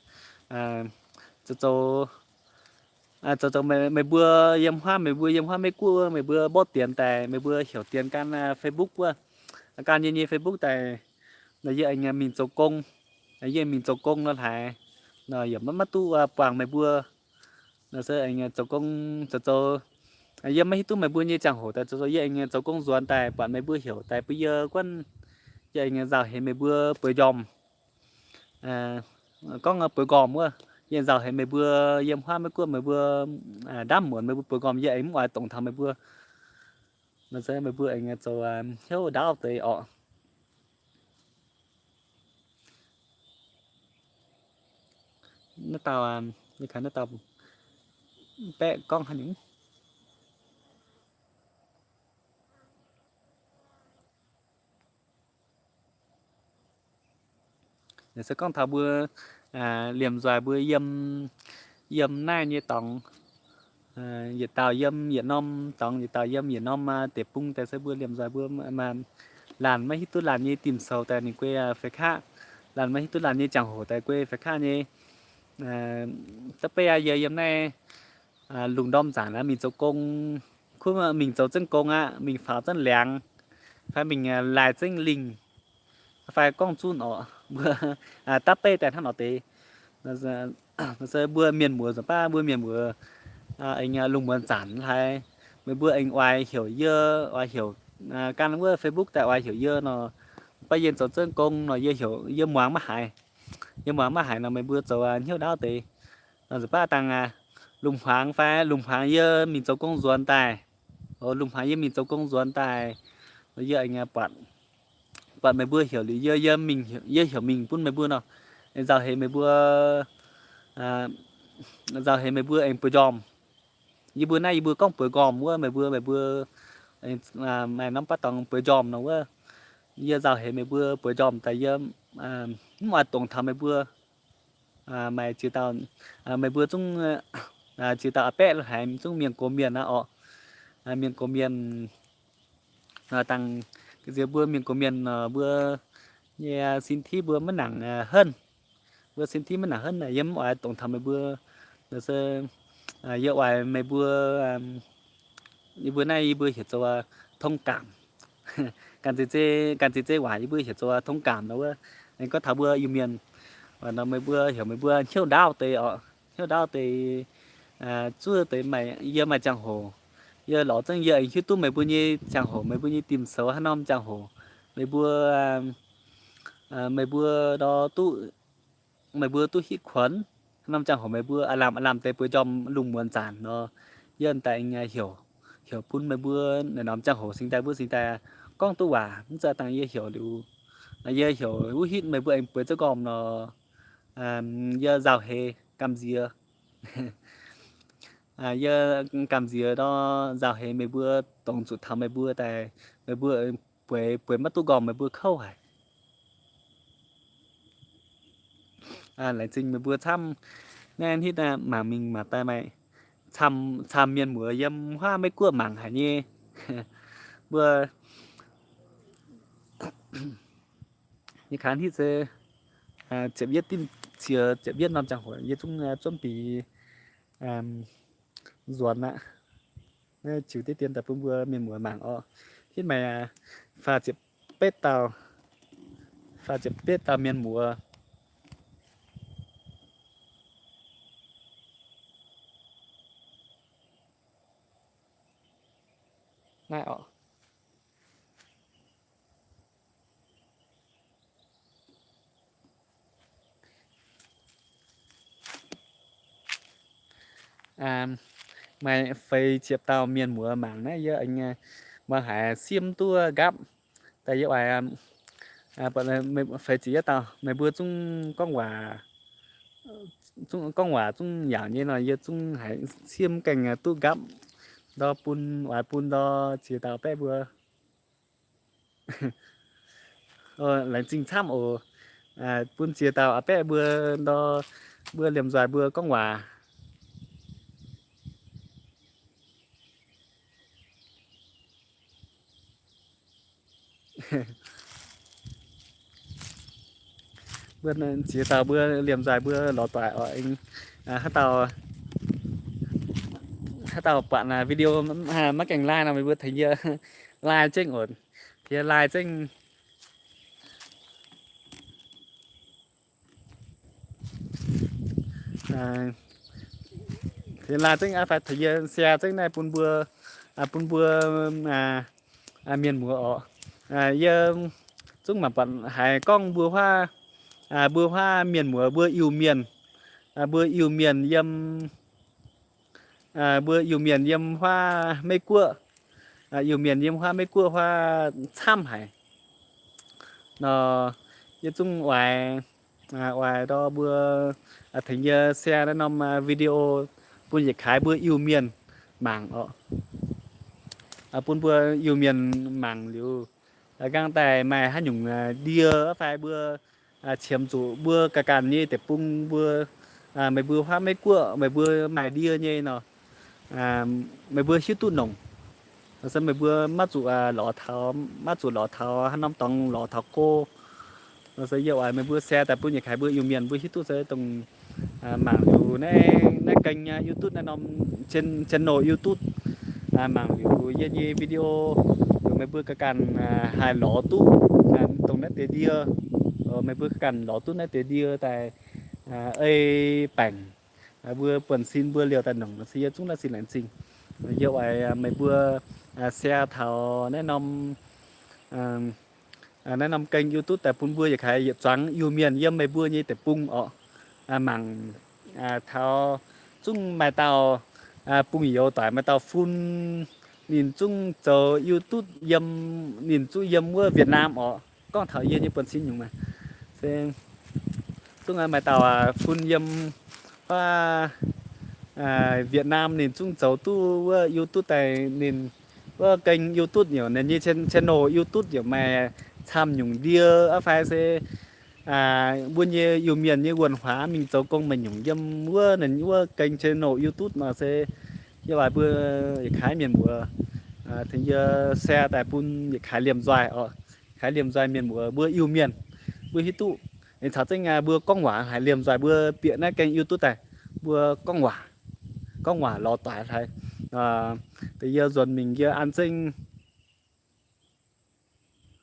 Zoux zoux, zoux zoux meih mbuo yiem huaav, meih mbuo yiem huaav Meiv Guoqv wuov, meih mbuo mborqv dienx daaih, meih mbuo heuc dienx gan Facebook wuov, gan yie nyei Facebook daaih, nor yie aengx mingh zoux gong, yie mingh zoux gong nor haaix, nor yaac maiv maiv duqv buangh meih mbuo. Nor se aengx zoux gong zoux zoux, yie maiv hiuv duqv meih mbuo nyei ziangh hoc daaih zoux zoux, yie aengx zoux gong nzuonx daaih buatc meih mbuo heuc daaih bun yie guanh, yie aengx nzauh heix meih mbuo bueix njormh. Gorngv bueix njormh wuov, yie nzauh heix meih mbuo yiem huaav Meiv Guoqv meih mbuo ndaamv muonz meih mbuo bueix njormh, yie aengx mv oix dongc taux meih mbuo. Nor se meih mbuo aengx zoux hnyouv ndaauv deix orqc. Naaiv dauh, naaiv dauh baeqv gorngv haaix nyungc? Naaiv se gorngv taux mbuo liemh nzoih mbuo yiem, yiem naaiv nyei dorngx, yietc dauh yiem yietc norm dorngx, yietc dauh yiem yietc norm deic-bung daaih se mbuo liemh nzoih mbuo laanh maiv hiuv duqv laanh nyei dimh sou daaih ninh guei feix kaqv, laanh maiv hiuv duqv laanh nyei ziangh hoc daaih guei feix kaqv nyei. Da'beiv aqv, yie yiem naaiv lungh ndorm zanc aqv, mingh zoux gong, kuv mingh zoux zengv gong aqv, mingh faaux zengv liangx, fai mingh laaih zengv lingh, fai gorngv zunv orqc, mbuo da'beiv daaih hnangv nor deix. Se mbuo mienh muoz nzunc baav mbuo mienh muoz aengx lungh muonz zanc hlaax, meih mbuo aengx oix heuc yie, oix heuc gan wuov Facebook daaih oix heuc yie nor, baav yie zoux zengv gong nor yie heuc, yie muangx maiv haiz. Yie muangx maiv haiz nor meih mbuo zoux hnyouv ndaauv deix. Nzunc baav dangh lungh hmuangx fai lungh hmuangx yie mingh zoux gong nzuonx daaih, lungh hmuangx yie mingh zoux gong nzuonx daaih, yie aengx buatc, buatc meih mbuo heuc liuz yie, yie heuc mingh bun meih mbuo nor, nzauh heix meih mbuo, nzauh heix meih mbuo aengx bueix njormh. Yie mbuo naaiv yie mbuo gorngv bueix njormh wuov, meih mbuo, meih mbuo maaih norm baav dorngx bueix njormh nor wuov, yie nzauh heix meih mbuo bueix njormh daaih yie mv oix dongc taux meih mbuo. Maaih ziex dauh, meih mbuo zungv ziex dauh a'baeqv lo haiz zungv mienh gox mienh aqv orqc. Mienh gox mienh, dangh ziex mbuo mienh gox mienh nor mbuo nyei sin tiqv mbuo maiv nangc henv. Mbuo sin tiqv maiv nangc henv naaic yie mv oix dongc taux meih mbuo. Nor se yie oix meih mbuo, yie mbuo naaiv yie mbuo heuc zoux thông cảm. Ganh ziex zeiv waac yie mbuo heuc zoux thông cảm nor wuov. Gorngv taux mbuo Iu-Mienh, nor meih mbuo heuc meih mbuo hnyouv ndaauv deix orqc. Hnyouv ndaauv deix, zuov deix maaih, yie maaih ziangh hoc, yie lorz zengv yie aengx hiuv duqv meih mbuo nyei ziangh hoc, meih mbuo nyei dimh sou haaix norm ziangh hoc, meih mbuo, meih mbuo nor duqv, meih mbuo duqv hitv kuonx haaix norm ziangh hoc meih mbuo aav lamh aav lamh deix bueix njormh lungh muonz zanc nor, yie daaih heuc, heuc bun meih mbuo naaiv norm ziangh hoc singx daaih mbuo singx daaih gorngv duqv waac. Mv zeiz dangh yie heuc liuz, yie heuc wuov hitv meih mbuo aengx bueix zengv njormh nor, yie nzauh heix gamh nziex. Yie gamh nziex nor nzauh heix meih mbuo dongh zuqc taux meih mbuo daaih, meih mbuo bueix, bueix maiv duqv njormh meih mbuo kouv haic. Laengz zingh meih mbuo camv. Naaiv hitv mangc mingh mangc daaih maaih camv, camv mienh muoz yiem huaav Meiv Guoqv mangc haic nyei. Mbuo, yie kangv hitv se ziepc yietv, dinh cie ziepc yietv norm ziangh hoc yie zungv zuonv bieqc nzuonx aqv. Naaiv ziux diqv dien daaih bun mbuo mienh muoz mangc oc. Hitv maaih faah ziepc betv dauh, faah ziepc betv dauh mienh muoz. Naaiv oc. Maaih feix ziepc dauh mienh muoz mangc naaiv, yie aengx muangx haiz siemv duqv nqaapv. Daaih yie oix feix ziepc yietv dauh, meih mbuo zungv gorngv waac, zungv gorngv waac zungv yaauc nyei nor, yie zungv haiz siemv gaengh duqv nqaapv ndor bun, oix bun ndor ziex dauh baeqv mbuo. Laengz zingh camv oc. Bun ziex dauh a'baeqv mbuo ndor, mbuo liemh nzoih mbuo gorngv waac. Mbuo ziex dauh mbuo liemh nzoih mbuo lorz doic oc. Haaix dauh, haaix dauh buatc video maiv gaengh like nor, meih mbuo tengx yie like zengv oc. Tengx yie like zengv. Tengx like zengv aqv fai tengx yie share zengv naaiv bun mbuo, bun mbuo mienh muoz oc. Yie zungv mangc buatc haiz gorngv mbuo huaav, mbuo huaav mienh muoz, mbuo Iu-Mienh, mbuo Iu-Mienh yiem, mbuo Iu-Mienh yiem huaav Meiv Guoqv, Iu-Mienh yiem huaav Meiv Guoqv huaav camv haic nor. Yie zungv oix, oix ndor mbuo tengx yie share naaiv norm video bun yietc kaaix mbuo Iu-Mienh mangc oc. Bun mbuo Iu-Mienh mangc liuz, nqaang daaih maaih haaix nyungc ndie fai mbuo qiemx zuqc mbuo ganh ganh nyei deic-bung mbuo, meih mbuo huaav Meiv Guoqv meih mbuo maaih ndie nyei nor, meih mbuo hiuv duqv nongc. Se meih mbuo maiv zuqc lorz taux, maiv zuqc lorz taux haaix norm dorngx, lorz taux go. Se yie oix meih mbuo share daaih bun yietc kaaix mbuo Iu-Mienh mbuo hiuv duqv se dongh mangc liuz naaiv, naaiv kênh YouTube, naaiv norm channel YouTube, mangc liuz yie nyei video, meih mbuo ganh ganh haih lorz duqv dongh naaiv deix ndie. Meih mbuo ganh ganh lorz duqv naaiv deix ndie daaih ei baengc mbuo buonv-sin mbuo liouh daaih nongc se yie zungv naaiv sin laengz zingh. Yie oix meih mbuo share taux naaiv norm, naaiv norm kênh YouTube daaih bun mbuo yietc kaaix yietc zuangx Iu-Mienh yiem meih mbuo nyei deic-bung oc. Mangc taux zungv maaih dauh bung-youz doic, maaih dauh fun, ninh zungv zoux YouTube yiem, ninh zungv yiem wuov Việt Nam oc. Gorngv taux yie nyei buonv-sin nyungc maah, se zungv maaih dauh fun yiem wuov Việt Nam, ninh zungv zoux duqv wuov YouTube daaih, ninh wuov kênh YouTube nyei, ninh nyei channel YouTube nyei maaih camv nyungc ndie aqv fai se mbuo nyei Iu-Mienh nyei wuonh huaax mingh zoux gong maaih nyungc yiem wuov ninh wuov kênh channel YouTube nor se yie oix mbuo yietc kaaix mienh mbuo tengx yie share daaih bun yietc kaaix liemh nzoih oc. Kaaix liemh nzoih mienh mbuo, mbuo Iu-Mienh mbuo hiuv duqv. Ninh caux zengv mbuo gorngv waac haic, liemh nzoih mbuo bieqc naaiv kênh YouTube daaih, mbuo gorngv waac, gorngv waac lorz doic haic. Deix yie nzuonx mingh yie an zengv.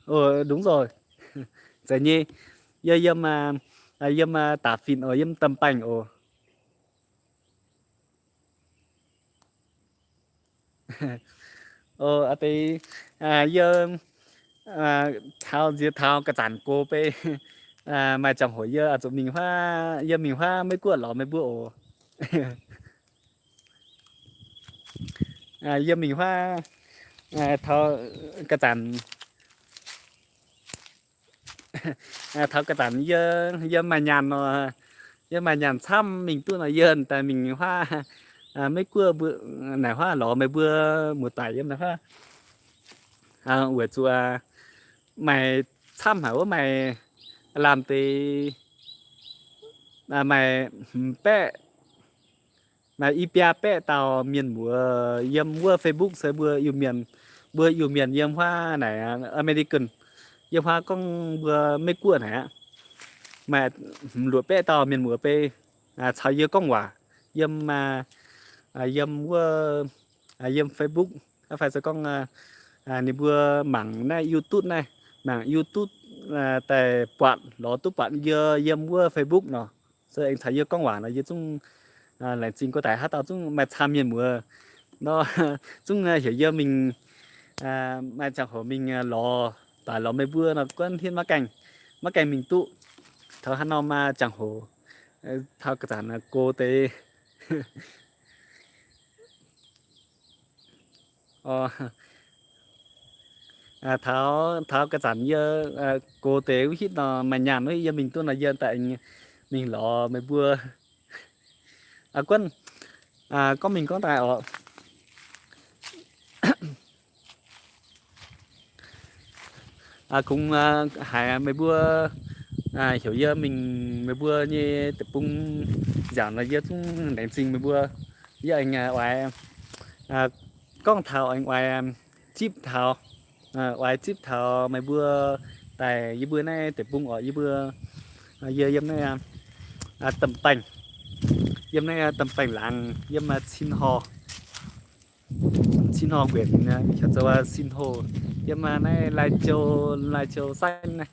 Ov, đúng rồi. Zeiz nyei. Yie yiem, yiem Da'fin oc, yiem Tâm Panh oc. Ov, deix yie taux nziex taux ga'zanc gox beiv maaih ziangh hoc yie zuqc mingh huaav, yie mingh huaav Meiv Guoqv lorz meih mbuo oc. Yie mingh huaav taux ga'zanc, taux ga'zanc yie, yie maaih nyaanh nor, yie maaih nyaanh camv mingh duqv nor yie daaih mingh huaav Meiv Guoqv mbuo, naaic huaav lorz meih mbuo muoz-doic yiem naaic huaav. Weic zuqc maaih camv haic wuov, maaih lamh deix, maaih hmz baeqv, Maaih i biaa baeqv dauh mienh muoz yiem wuov Facebook se mbuo Iu-Mienh, mbuo Iu-Mienh yiem huaav naaic American, yiem huaav gorngv mbuo Meiv Guoqv naaic aqv. Maaih hmz luoqc baeqv dauh mienh muoz bei caux yie gorngv waac yiem, yiem wuov, yiem Facebook, fai se gorngv ninh mbuo mangc naaiv YouTube naaiv, mangc YouTube daaih buatc lorz duqv buatc yie yiem wuov Facebook nor, se aengx caux yie gorngv waac nor, yie zungv laengz zingh gorx daic. Haaix dauh zungv maaih camv mienh muoz nor, zungv heuc yie mingh, maaih ziangh hoc mingh lorz daaih lorz meih mbuo nor, guonv hietv maiv gaengh, maiv gaengh mingh duqv. Taux haaix norm ziangh hoc, taux ga'zanc gox deix Taux, taux ga'zanc yie gox deix wuov hitv nor, maaih nyaanh wuov hitv yie mingh duqv nor, yie daaih mingh lorz meih mbuo. Guonv, gorngv mingh gorngv daaih oc. Kungx haiz meih mbuo heuc yie mingh meih mbuo nyei deic-bung nziaauc nor, yie zungv laengz zingh meih mbuo. Yie aengx oix gorngv taux, aengx oix zipv taux, oix zipv taux meih mbuo daaih yie mbuo naaiv deic-bung oc. Yie mbuo, yie yiem naaiv Domh Baengh, yiem naaiv Domh Baengh laangz, yiem Cin Ho, Cin Ho Nguyen, heuc zoux Cin Ho, yiem naaiv Lai Châu, Lai Châu Saang naaiv,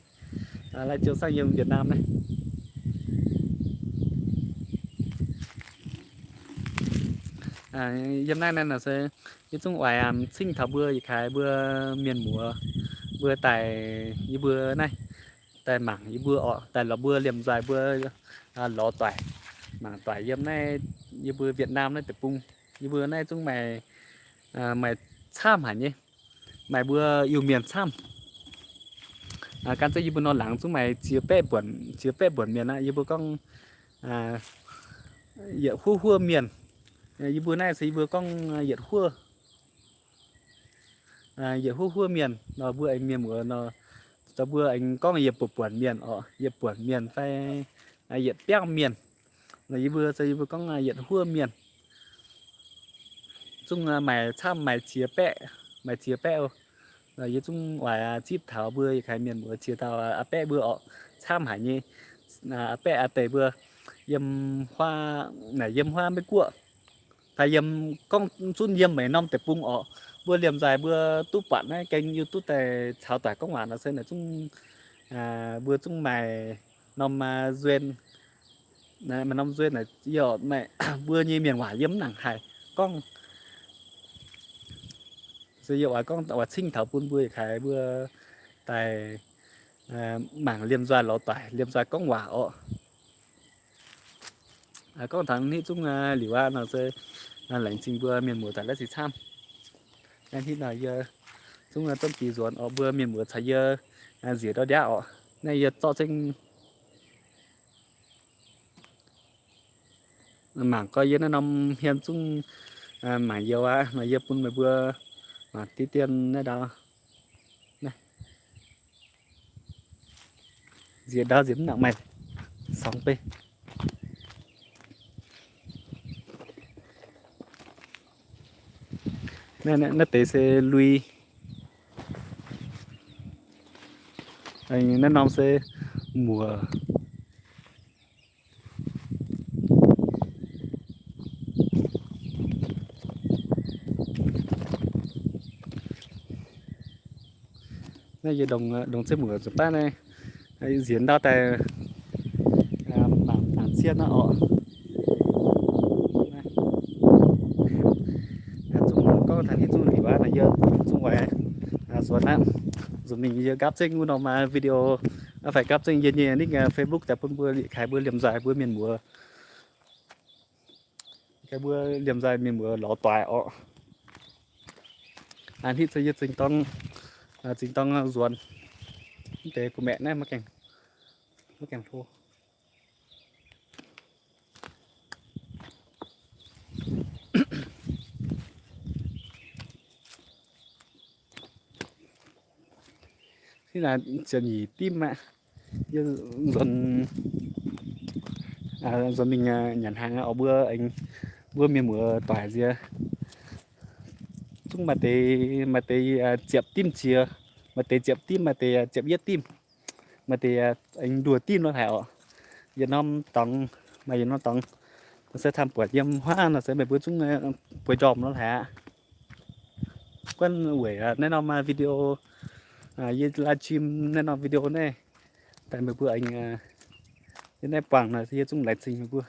Lai Châu Saang yiem Việt Nam naaiv. Yiem naaiv naaiv nor se yie zungv oix cingv taux mbuo yietc kaaix mbuo mienh muoz, mbuo daaih yie mbuo naaiv, daaih mangc yie mbuo oc, daaih lorz mbuo liemh nzoih mbuo lorz doic, mangc doic yiem naaiv yie mbuo Việt Nam naaiv deic-bung. Yie mbuo naaiv zungv maaih, maaih camv haic nyei, maaih mbuo Iu-Mienh camv. Gan zengv yie mbuo nor laangz zungv maaih ziex baeqv buonc, ziex baeqv buonc mienh aqv. Yie mbuo gorngv yietc huov huov mienh. Yie mbuo naaiv se yie mbuo gorngv yietc huov, yietc huov huov mienh nor, mbuo aengx mienh muoz nor, mbuo aengx gorngv yietc buonc buonc mienh oc, yietc buonc mienh fai yietc biauv mienh. Nor yie mbuo se yie mbuo gorngv yietc huov mienh. Zungv maaih camv, maaih ziex baeqv, maaih ziex baeqv oc. Yie zungv oix zipv taux mbuo yietc kaaix mienh muoz ziex dauh a'baeqv mbuo oc. Camv haic nyei, a'baeqv a'deix mbuo yiem huaav, naaic yiem huaav Meiv Guoqv, fai yiem, gorngv zunv yiem meih norm deic-bung oc. Mbuo liemh nzoih mbuo duqv buatc naaiv kênh YouTube daaih caux doic gorngv waac nor se naaic zungv, mbuo zungv maaih norm nzuonx, maaih norm nzuonx naaic yie oc, maaih mbuo nyei mienh waac yie mv nangc haic gorngv. Se yie oix gorngv oix cingv taux bun mbuo yietc kaaix mbuo daaih mangc liemh nzoih lorz doic, liemh nzoih gorngv waac oc. Gorngv taux hitv zungv liuz aqv nor se laengz zingh mbuo mienh muoz daaih la'sic camv. Naaiv hitv nor yie zungv zormv jiex nzuonx oc, mbuo mienh muoz caux yie nziex ndau ndiaqv oc. Naaiv yie zorqv zengv mangc gorx yie naaiv norm hmien zungv mangc youz aqv nor, yie bun meih mbuo mangc diqv dien naaiv ndau. Nziex ndau nziex mv nangc maaih song bei. Naaiv deix se lui. Naaiv norm se muoc. Naaiv yie ndongc, ndongc ziex muoc zuqc baav naaiv nziex ndau daaih mangc, mangc cien aqv oc. Zungv gorngv taux hitv zungv liuz aqv, naaiv yie zungv oix nzuonx aqv. Nzunc mingh yie nqaapv zengv wuov norm video, fai nqaapv zengv yie nyei nick Facebook daaih bun mbuo yietc kaaix mbuo liemh nzoih mbuo mienh muoz, kaaix mbuo liemh nzoih mienh muoz lorz doic orqc. Hitv se yie zingh dorng, zingh dorng nzuonx. Mv deix kuh maeqc naaiv maiv gaengh, maiv gaengh hlo. Hnangv naaiv ziepc nyeic dimv aqv. Yie nzuonx, nzuonx mingh nyanc hnaangx oc, mbuo aengx Mbuo mienh muoz doic nziex zungv maaih deix, maaih deix ziepc dimv qiex, maaih deix ziepc dimv, maaih deix ziepc yietv dimv, maaih deix aengx nduoh dimv nor haic oc. Yietc norm dorngx, maaih yietc norm dorngx, se camv buatc yiem huaav nor se meih mbuo zungv bueix ndorm nor haic aqv. Guanh weic naaiv norm video, yie live stream naaiv norm video naaiv daaih meih mbuo aengx yiem naaiv buangh nor yie zungv laengz zingh meih mbuo.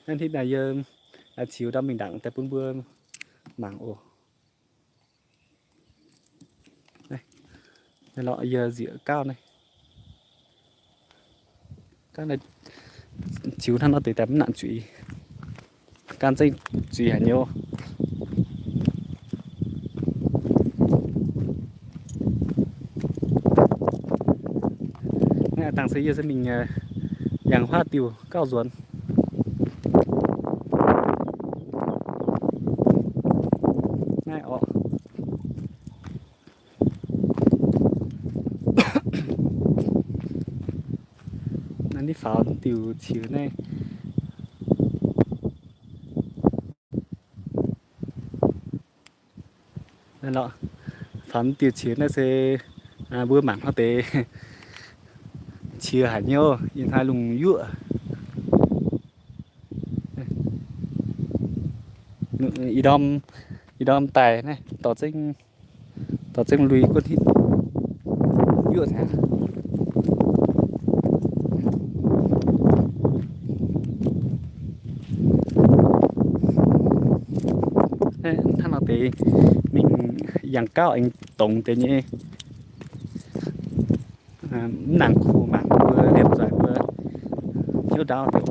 Naaiv hitv naaiv yie ziux ndau mingh ndaangc daaih bun mbuo mangc oc. Naaiv lorqc yie nzieqc gauv naaiv. Gauv naaiv ziux hnangv nor deix daaih mv nangc zuiz. Gan zengv zuiz haic nyei. Naaiv dangh se yie se mingh yangh huaav diuh gauh nzuonx. Naaiv oc. Naaiv faaux diuc qiex naaiv. Naaiv lorqc, faaux diuc qiex naaiv se mbuo mangc hnangv deix qiex haic nyei, ih hnoi lungh yuoqv. Ih ndorm, ih ndorm daaih naaiv dorh zengv, dorh zengv lui guotv hitv yuoqv aqv. Hnangv nor deix mingh yangh gauv aengx dongz deix nyei. Mv nangc kuh mangc mbuo liemh nzaic mbuo hnyouv ndaauv deix.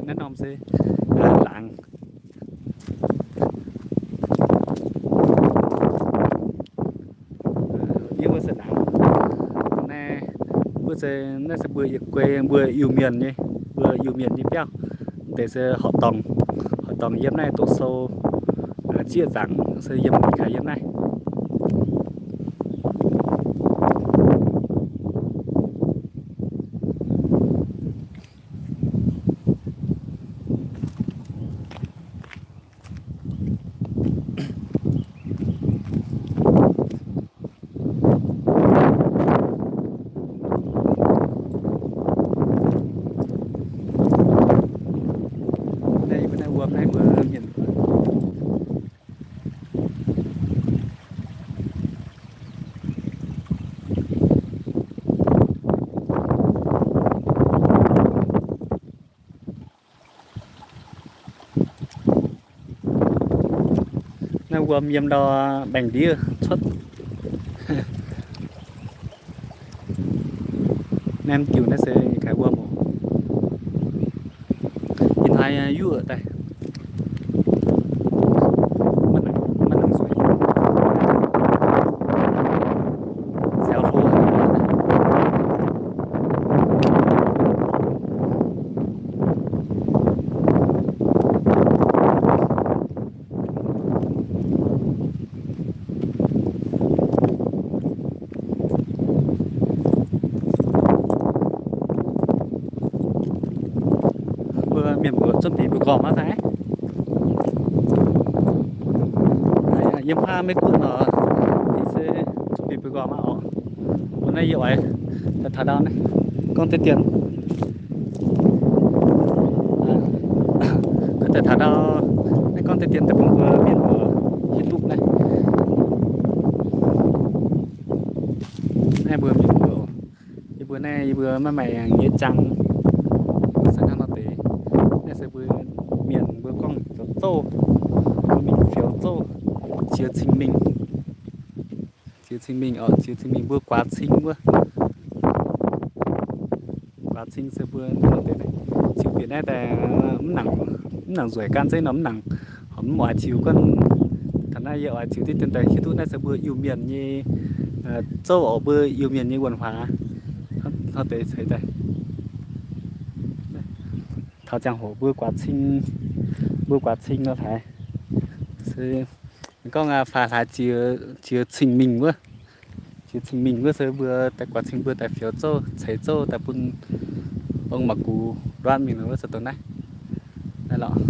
Naaiv norm se laangz. Yie mbuo se laangz. Naaiv mbuo se, naaiv se mbuo yietc guei mbuo Iu-Mienh nyei, mbuo Iu-Mienh nyei biauv. Deix se horqc dorngh, horqc dorngh yiem naaiv doqc sou, zieqv zaangc se yiem, yiem naaiv. Naaiv mbuo naaiv wuom naaiv mbuo mienh. Naaiv wuom yiem ndau baengh ndiev cuotv. Naaiv diuh naaiv se kaaix wuom oc. Ih hnoi yuoqv daaih. Maiv nangc zueiz. Ziouc hlo. Mbuo mienh muoz zuonv bieqc mbuo gormx aqv daaih. Yiem hnangv Meiv Guoqv nor, se zuonv bieqc mbuo gormx aqv oc. Mbuo naaiv yie oix daaih taux ndau naaiv gorngv deix dien. Daaih taux ndau naaiv gorngv deix dien daaih bun mbuo mienh muoz hiuv duqv naaiv. Naaiv mbuo mienh muoz, yie mbuo naaiv yie mbuo maiv maaih nyei jangx. Se hnangv nor deix, naaiv se mbuo mienh mbuo gorngv zoux zouv, mbuo mingh fioux zouv, ziex cing mingh. Ziex cing mingh oc, ziex cing mingh mbuo guaax cing wuov. Guaax cing se mbuo ziux bieqc naaiv daaih mv nangc nzueic gan zeiv nor mv nangc, mv oix ziux guanh. Taux naaiv yie oix ziux diqv dien daaih hiuv duqv naaiv se mbuo Iu-Mienh nyei zouv oc, mbuo Iu-Mienh nyei wuonh huaax. Hnangv deix ceix daaih. Taux ziangh hoc mbuo guaax cing, mbuo guaax cing nor haaix. Se gorngv faix hlaax jiex cing-mingh wuov, jiex cing-mingh wuov se mbuo daaih guaax cing mbuo daaih fioux zouv, ceix zouv daaih bun ong mangc gux nduatv mingh nor wuov se dongh naaiv. Naaiv lorqc.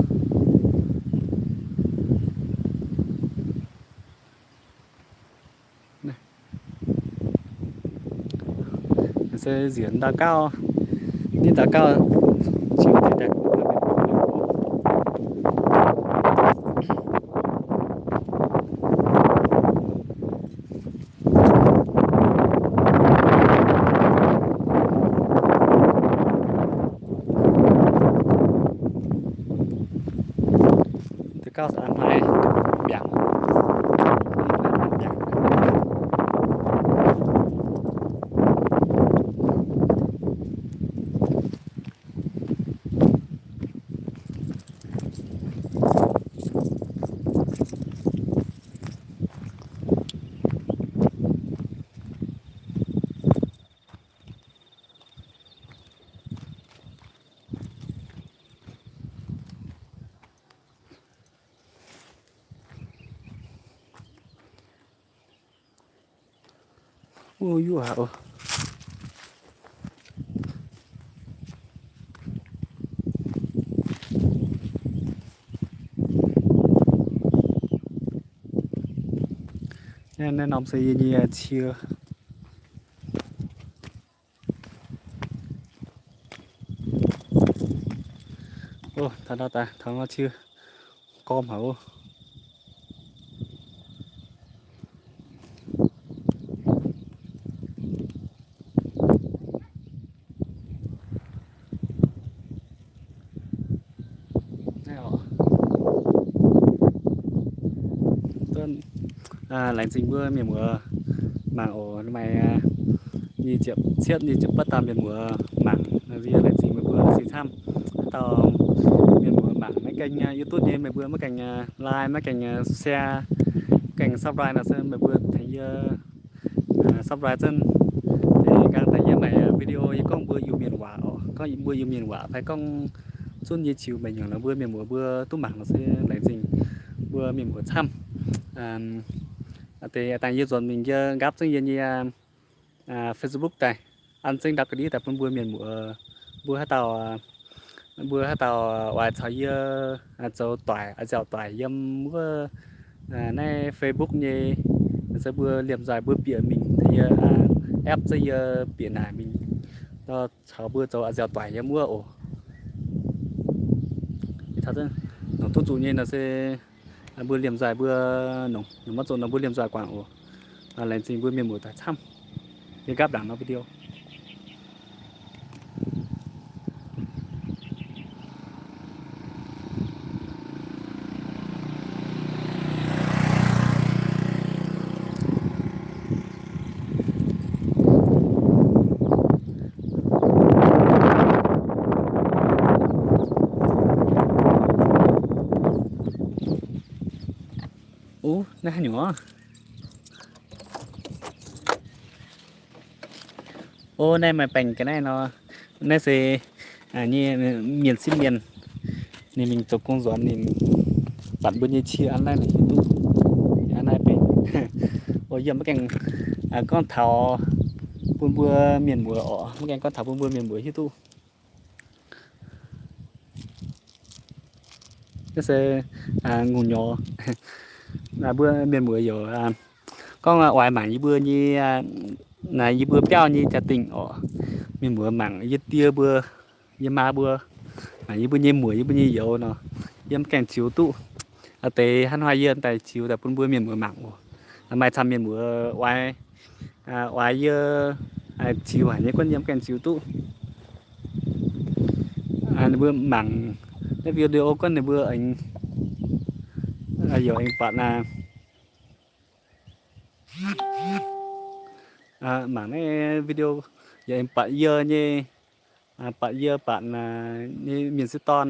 Se nziex ndau gauh, nitv ndau gauh, ndau gauh hnoi mbiaangc, mbiaangc. Wuov yuv haic oc. Naaiv norm se yie nyei cie. Taux nor daaih, taux nor cie gorm haic oc. Laengz zingh mbuo mienh muoz mangc oc. Maaih nyic ziepc cietv, nyic ziepc batv dauh mienh muoz mangc, yie laengz zingh meih mbuo sic camv. Dauh mienh muoz mangc maiv gaengh YouTube nyei, meih mbuo maiv gaengh like, maiv gaengh share, maiv gaengh subscribe nor se meih mbuo tengx yie subscribe zunv. Nqaang daaih yie maaih video yie gorngv mbuo Iu-Mienh waac oc, gorngv mbuo Iu-Mienh waac fai gorngv zunv nyei ziux mbenc nyungc nor mbuo mienh muoz mbuo duqv mangc nor se laengz zingh mbuo mienh muoz camv. Deix dangh yie nzuonx mingh yie nqaapv zengv yie nyei Facebook daaih, an zengv ndau ga'ndiev daaih bun mbuo mienh muoz, mbuo haaix dauh, mbuo haaix dauh oix caux yie zoux doic, nziaauc doic yiem wuov naaiv Facebook nyei, se mbuo liemh nzoih mbuo bieqc mingh yie app zengv yie bieqc naaic mingh caux mbuo zoux nziaauc doic yiem wuov oc. Nongc duqv zuqc nyei nor se mbuo liemh nzoih mbuo, nongc maiv zuqc nor mbuo liemh nzoih guangc oc. Laengz zingh mbuo mienh muoz daaih camv. Yie nqaapv ndaangc nor video. Ov, naaiv haaix nyungc oc? Ov, naaiv maaih baengh ga'naaiv nor. Naaiv se nyei mienh sieqv mienh, ninh mingh zoux gong nzuonx, ninh zanc mbuo nyei cie an naaiv ninh hiuv duqv. An naaiv baengh. Ov, yie maiv gaengh gorngv taux bun mbuo mienh muoz oc, maiv gaengh gorngv taux bun mbuo mienh muoz hiuv duqv. Naaiv se ngongh nyorx. Mbuo mienh muoz yaac gorngv oix mangc yie mbuo nyei, naaiv yie mbuo biauv nyei jaa-dingh oc. Mienh muoz mangc yie die mbuo, yie maa mbuo, mangc yie mbuo nyei muoc, yie mbuo nyei youz nor, yie mv gaengh ziux duqv. Deix hnangv haaix yie daaih ziux daaih bun mbuo mienh muoz mangc oc. Maaih camv mienh muoz oix, oix yie ziux haic nyei gunv yie mv gaengh ziux duqv. Ninh mbuo mangc naaiv video gunv ninh mbuo aengx, yaac aengx buatc, mangc naaiv video yaac aengx buatc yie nyei, buatc yie buatc nyei mienh sieqv dorn,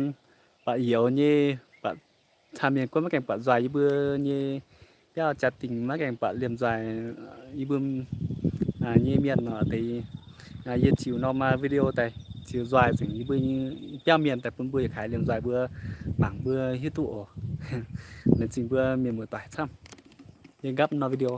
buatc youz nyei, buatc camv mienh gunv maiv gaengh buatc nzoih yie mbuo nyei biauv jaa-dingh, maiv gaengh buatc liemh nzoih yie mbuo nyei mienh nor deix. Yie ziux norm video daaih ziux nzoih nzengc yie mbuo nyei biauv mienh daaih bun mbuo yietc kaaix liemh nzoih mbuo mangc mbuo hiuv duqv oc. Laengz zingh mbuo mienh muoz-doic camv. Yie gapv nor video.